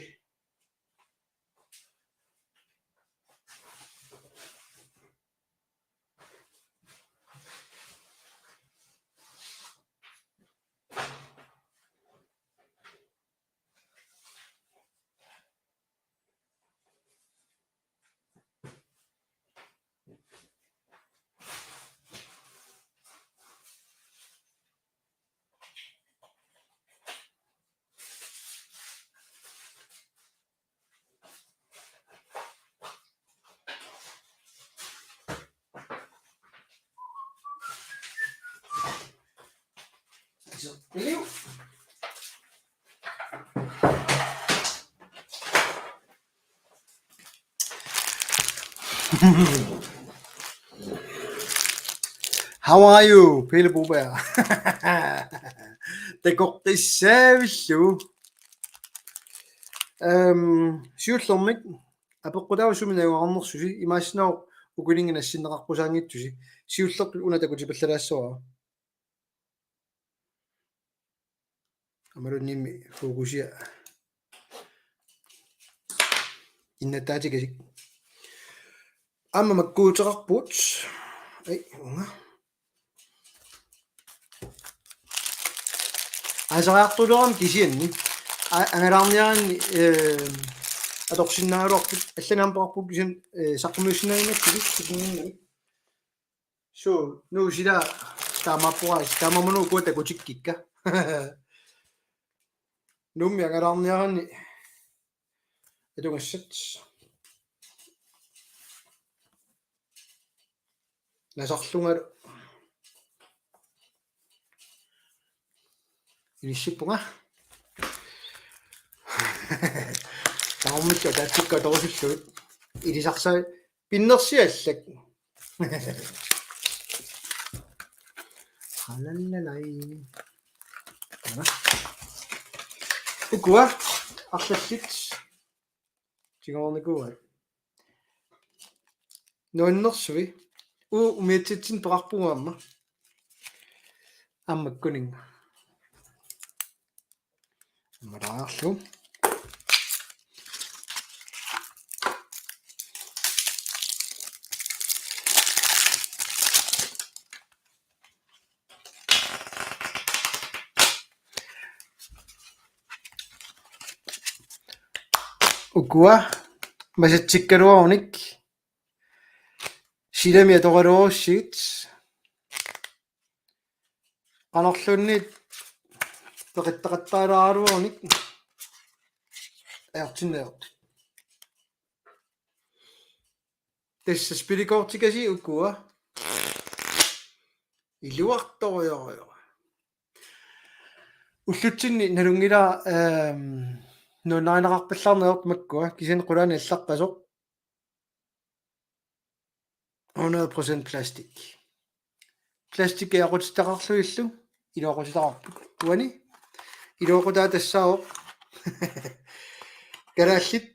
How are you, Pele Broberg? Takoqqissaavillugu. Ehm, siullermik apeqqutaavoq sumi najugaqarnersusi, imaassinnaavoq ukulinngi nassinneqarpusaanngitsusi. Siullertut una takutipallalaassavara. Aammaluunniimmi fokusia innattaatikasik. Aamma makkuuteqarpugut. Ai, uunga. Aasariartulerami kisianni. A-, angalaarniaraanni, eh, atorsinnaagaluarput. Allanik aamma peqarpugut kisianni, eh, saqqummiussinnaaginnatsigit, kisianni. Suu, Nuup sila taamaappoq aasiit, taamaammat ukua takutikkikka. Nuummi angalaarniaraanni atugassat. Nasarlungalu. Inissippunga. Taormillu ataatsikka torusilluit. Ilisarsaa pinnersiallak. Alalalai. Ana. Ukua arlallit. Tigoornikuuaat. Nuannersui. Uu, umiatsitsinnut peqarpugut aamma. Aamma makkuninga. Aamma taarlu. Ukua masatsikkaluarunik silami atoraluarussigit qanorluunniit peqittaqattaalaaraluarunik ajortinneq ajortut. Tassa spillikortikasiit ukua. Iluartorujorujoq. Ullutsinni nalunngilara, ehm, Nuannarineqarpallaarneq ajortoq makkua, kisianni qulaani allaqqasoq. Hundrede procent plastik. Plastik aqutitaqarlutillu iluaqutitaqarput. Uani iluaqutaa tassaavoq kalaallit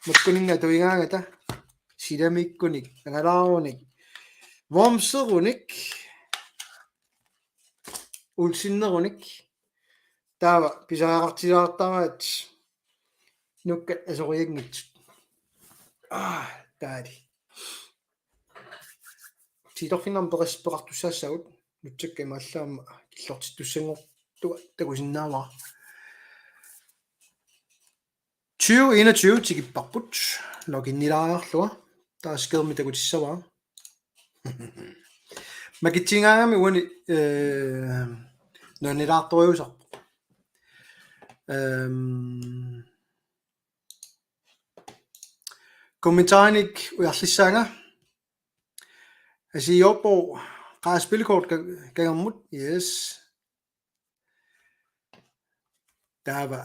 makkuninnga atuigaangata silamiikkunik, angalaarunik, vormserunik, ulsinnerunik. Taava pisariaqartilaartaraat nukkat asorianngitsut. Ah, taali. Tiitorfinnam peqas-, peqartussaassaagut nutsakka imaallaat aamma killortittussanngortua takusinnaavara. Tyve enogtyve tikipparput. Loginnilaariarlunga. Taava skærmi takutissavara. Makitsigaangami uani, eh, nuannilaartoriusarpoq. Ehm, Kommentaarinik ujarlissaanga. Asi Joppo, qaa spillekort ka-, kangermut. Yes. Taava.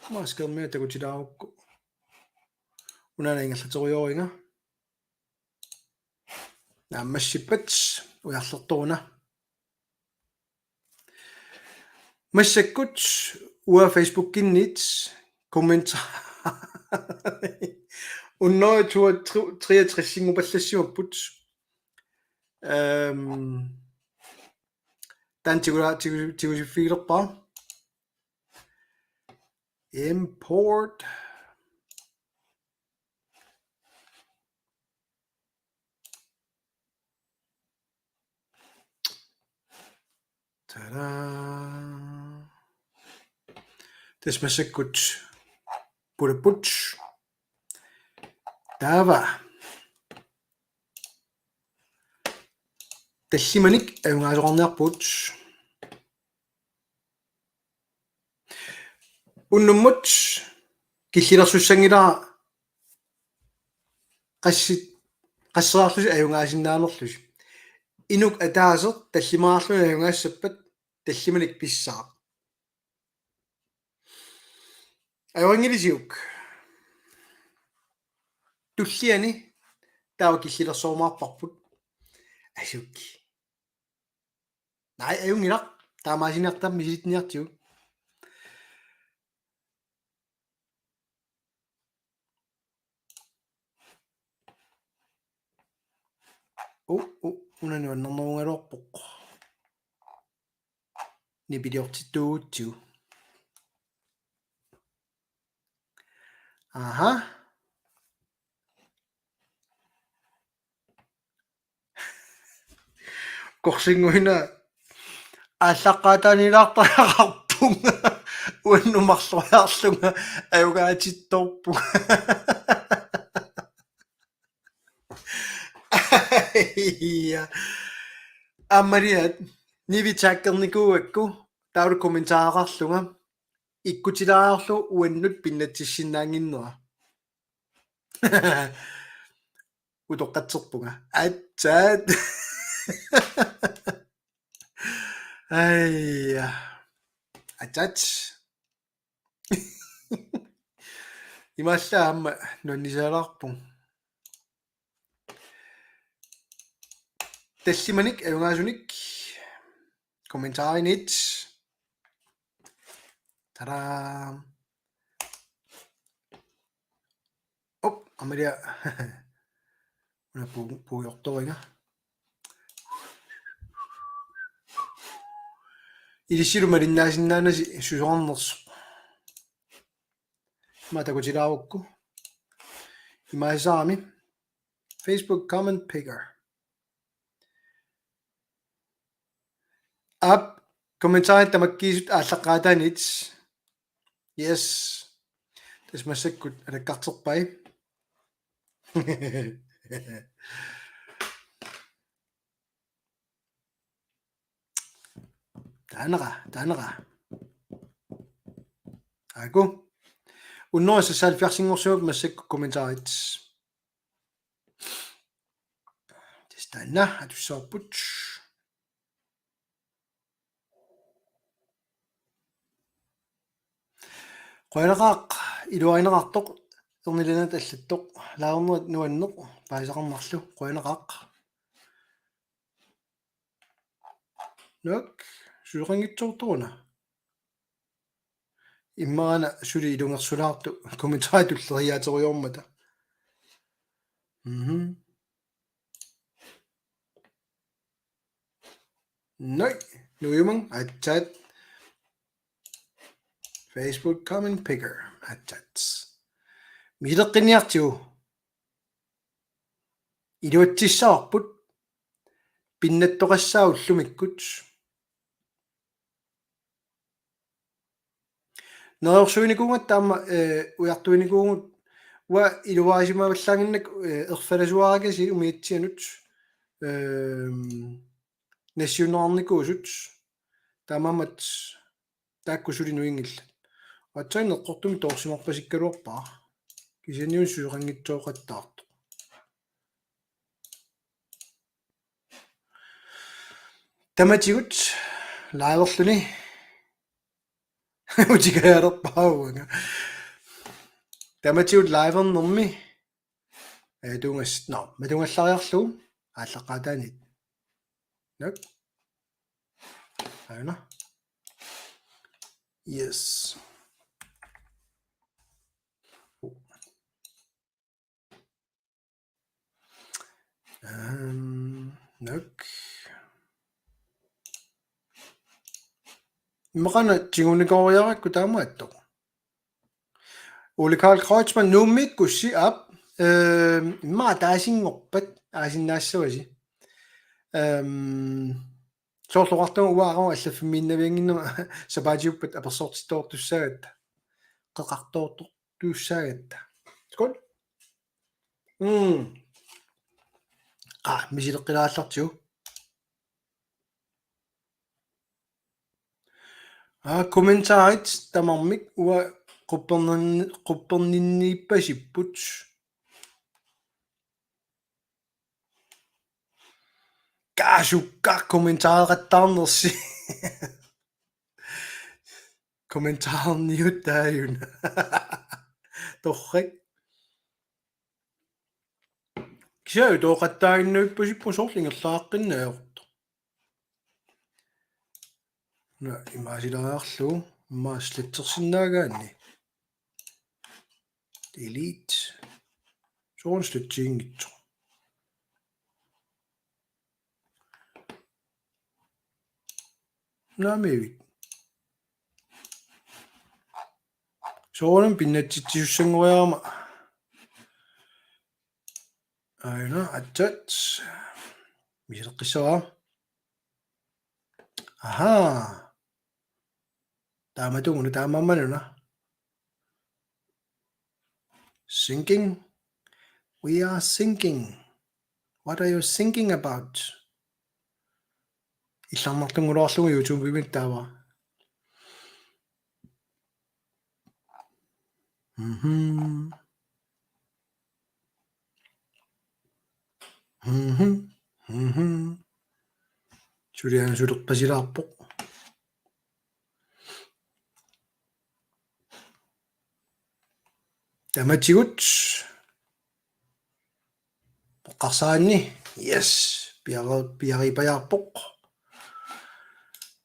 Aamma skærmia takutilaarukku. Unaana ingerlaterujoringa. Naammassippat ujarlertoruna. Massakkut uanga Facebookinniit kommentar. Hundrede treogtres-inngorpallassimapput. Ehm, taanna tigula-, tigu-, tigusiffigilerpara. Import. Tada. Tassa massakkut pulapput. Taava. Tallimanik ajugaasoqarniarpugut. Unnummut killilersussanngilara qassit, qasseriarlusi ajugaasinnaanerlusi. Inuk ataaseq tallimaarluni ajugaassappat tallimanik pissaaq. Ajorinngilisiuk. Tulliani taava killilersorumaarparput. Asuk. Nej, ajunngilaq. Taamaasiniartarami misilittiniartigu. Uh, uh, una nuannernerugaluarpoq. Nipiliortittuugutsigu. Aha. Qorsinnguina aallaqqaataaniilaartariaqarpunga uannut marloriarlunga ajugaatittoorpunga. Ja. Aamma liat, Nivi taggernikuugakku, taavalu kommentareqarlunga, ikkutilaarlugu uannut pinnatsissinnaannginnera. Utoqqatserpunga. Atsat. Ai, ja. Atsat. Imaallaat aamma nuannisalaarpunga. Tallimanik ajugaasunik kommentarinit. Tada. Op, Amalia. Una pu-, puiortoringa. Ilissilu malinnaasinnaanasi susoqarnersoq. Ima takutilaarukku. Imaasarami. Facebook comment picker. Aap, kommentarit tamakkiisut aallaqqaataaniit. Yes. Tassa massakkut alakkarterpai. Taanera, taanera. Aaku. Hundrede seksoghalvfjerdsinngorsimavoq massakkut kommentarit. Tassa taanna atussavarput. Qujanaqaaq, iluarineqartoq, ernilinat allattoq, laavernerit nuanneq, paasisaqarnarlu, qujanaqaaq. Nuuk, suleqanngitsoortoruna. Immaana suli ilungersulaartoq, kommentarit tulleriiaaterujoormata. Mhm. Nuuk, nuujumang, aatsaat. Facebook comment picker, aatsaat. Misileqqinniartigu. Iluatsissavarput. Pinnattoqassaaq ullumikkut. Neriorsuinikuugatta aamma, eh, ujartuinikuuvugut, uanga iluarisimavallaannginnakku, eh, erfalasuarakasiit umiatsianut, ehm, nassiunneqarnikuusut, taamaammat taakku suli nuinngillat. Aatsaat eqqortumik toorsimarpasikkaluarpara. Kisianni una suleqanngitsooqattaartoq. Tamatigut liverluni. Utikaalerpaavuanga. Tamatigut livernermi. Eh, tungas-, no, matungallariarlugu aallaqqaataaniit. Nuuk. Aana. Yes. Ehm, nuuk. Immaqa una tigunikoriarakku taamaattoq. Ole Karl Kreutzmann, Nuummiikkussi aap, ehm, immaqa ataasinngorpat aasinnaassavasi. Ehm, soorlu oqartunga uanga aqagu allaffimmiinnaviannginnama sapaatiuppat apersortittoortussaagatta. Qeqartoortortussaagatta. Skål. Mm. Ah, misileqqilaallartigu. Ah, kommentarit tamarmik uanga quppernin-, qupperninniippasipput. Kaasukka kommentareqattaarnersi. Kommentarniuttaajuna. Torrak. Kisianni tooqattaaginnavippasipput soorlu ingerlaqqinnaavortoq. Una imaasilaariarlugu, immaqa slettersinnaagaanni. Delete. Soorlu slettiginngitsoq. Naamivit. Soorunami pinnatsitsisussanngoriarama. Aana, aatsaat. Misileqqissavara. Aha. Taamatut una taamaammat una. Sinking. We are sinking. What are you thinking about? Illarnartunngulaarlugu YouTube-imit taava. Mhm. Mhm. Mhm. Suliana sulerpasilaarpoq. Tamatigut. Eqqarsaanni. Yes. Piara-, piaripajaarpoq.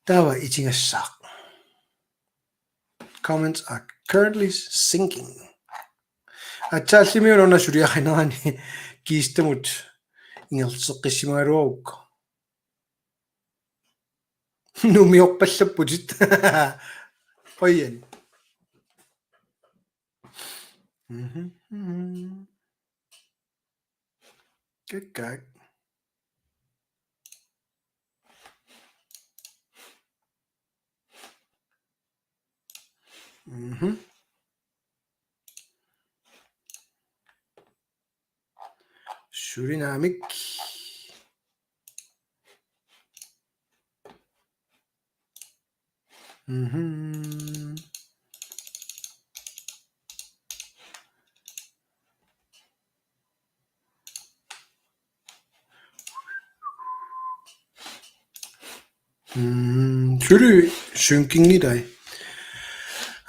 Taava itigassaaq. Comments are currently sinking. Aatsaat Allimmi una suliarinerani kistamut ingerlateqqissimagaluarukku. Nuummiorpallapputit. Qujan. Mhm, mhm. Kakkaak. Mhm. Suli naamik. Mhm. Mm, suli synkingilai.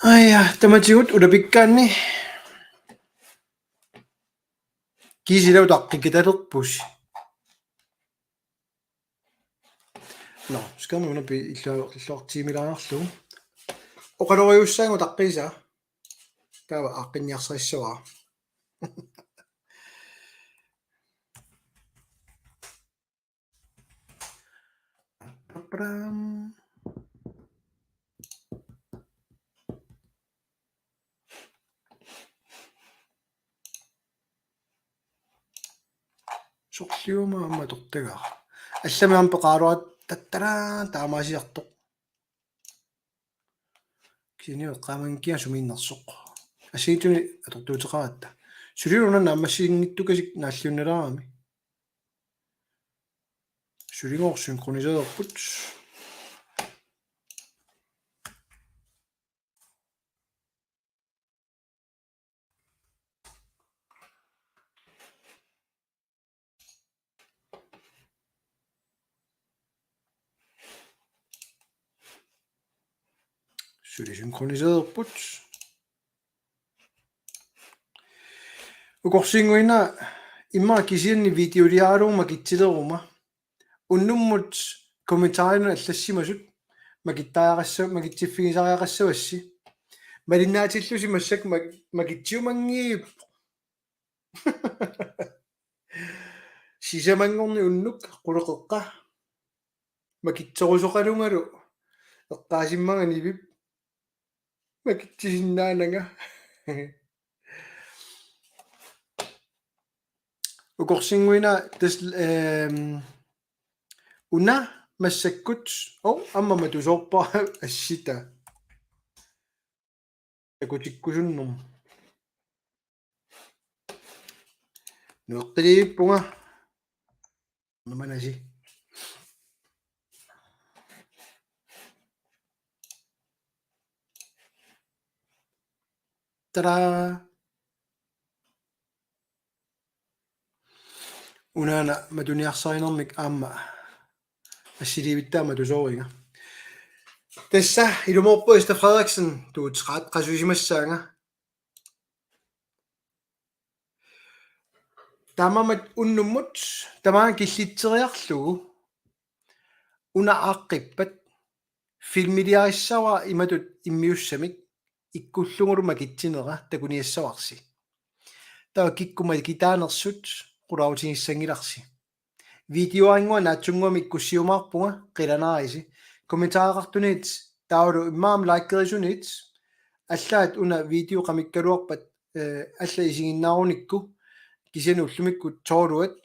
Aja, tamatigut ulapikkaanni. Kisianni utaqqikitalerpusi. Nå, skal man under illuartiimilaarlugu. Oqaloriussaanga utaqqiisaa. Taava aaqqinniarsarissavara. Papram. Sorliuma aamma tortagara. Allamik aamma peqaraluartoq tattara taamaasiartoq. Kisianni eqqaamanngikkikka sumiinnersoq. Assigiinngitsuni atortuuteqaratta. Sulilu una naammassiinngittukasik naalliunnalaarami. Suligooq synkronisererput. Suli synkronisererput. Ukorsinnguina immaqa kisianni videoliaralugu makitsileruma. Unnummut kommentarinut allassimasut makittariaqassa-, makitsiffigisariaqassavassi. Malinnaatillusi massakkut mak-, makitsiumanngiippoq. Sisamanngorneq unnuk quleqeqqa. Makitsorusoqalungalu eqqaasimmanga nivip makitsisinnaananga. Ukorsinnguina tas-, ehm, una massakkut, oh, aamma matusoorpara assita. Takutikkusunnermut. Nueqqiliivippunga. Numanasi. Tadaa. Unaana matuniarsarinermik aamma assiliivittaa matusooriga. Tassa ilumoorpoq Esther Frederiksen, du er træt, qasusimassaanga. Taamaammat unnummut tamaanga killitseriarlugu una aaqqippat filmiliarissavara imatut immiussamik ikkullugulu makitsinera takuniassavarsi. Taava kikkut makitaanersut qulaarutigissanngilarsi. Videoannguaq naatsunnguamik ikkussiumaarpunga, qilanaarisi. Kommentareqartunit taavalu immaqa aamma likerisunit. Allaat una video qamikkaluarpat, eh, alla isiginnaarunikku kisianni ullumikkut tolviat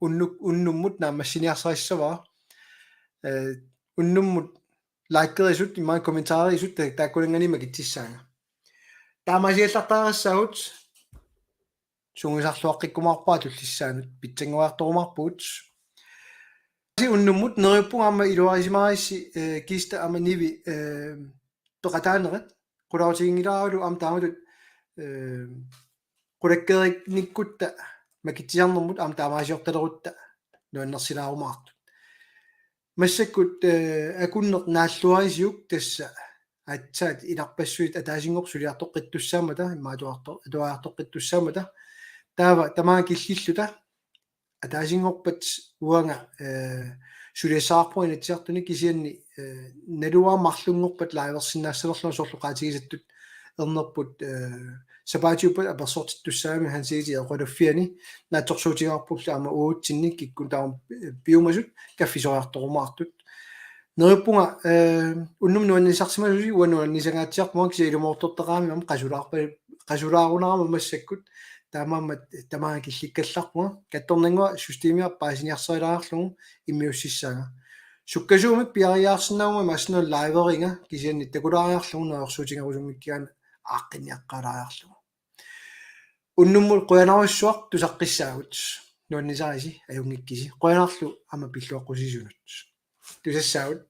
unnuk-, unnummut naammassiniarsarissavara. Eh, unnummut likerisut immaqa kommentarisut ta-, taakkunanngaanniit makitsissaanga. Taamaasiallartariaqassaagut. Sungiusarluaqqikkumaarpara tullissaanut pitsanngoriartorumaarpugut. Unnummut neriuppunga aamma iluarisimaarassi, eh, Kista aamma Nivi, eh, peqataanerat qulautiginngilaaralu aamma taamatut, eh, qulakkeernikkutta makitsisarnermut aamma taamaasiortalerutta nuannersilaarumaartut. Massakkut, eh, akunneq naalluarisiuk tassa aatsaat ilarpassuit ataasinngorpat suliartoqqittussaammata, immaqa atuarto-, atuariartoqqittussaammata. Taava tamaanga killilluta ataasinngorpat uanga, eh, suliassaqarpunga Inatsisartuni kisianni, eh, naluara marlunngorpat liversinnaassanerlunga soorlu oqaatigisattut ernerput, eh, sapaatiuppat apersortittussaagami Hans Egedep oqaluffiani naatsorsuutigaarpullu aamma uatsinnit kikkunnut taama piumasut kaffisoriartorumaartut. Neriuppunga, eh, unnummut nuannisarsimasusi uanga nuannisangaatsiarpunga kisianni ilumoortortaqaramik aamma qasulaarpa-, qasulaarunarama massakkut taamaammat tamaanga killikkallarpunga kattornannguaq systemia paasiniarsarilaarlugu immiussissaanga. Sukkasuumik piareersinnaaguma imaassinnaavoq liveriga kisianni takulaariarlugu neriorsuutigerusunngikkigami aaqqinniaqqaalaariarlugu. Unnummut qujanarsuaq tusaqqissaagut. Nuannisarisi ajunngikkisi. Qujanarlu aamma pilluaqqusisunut. Tusassaagut.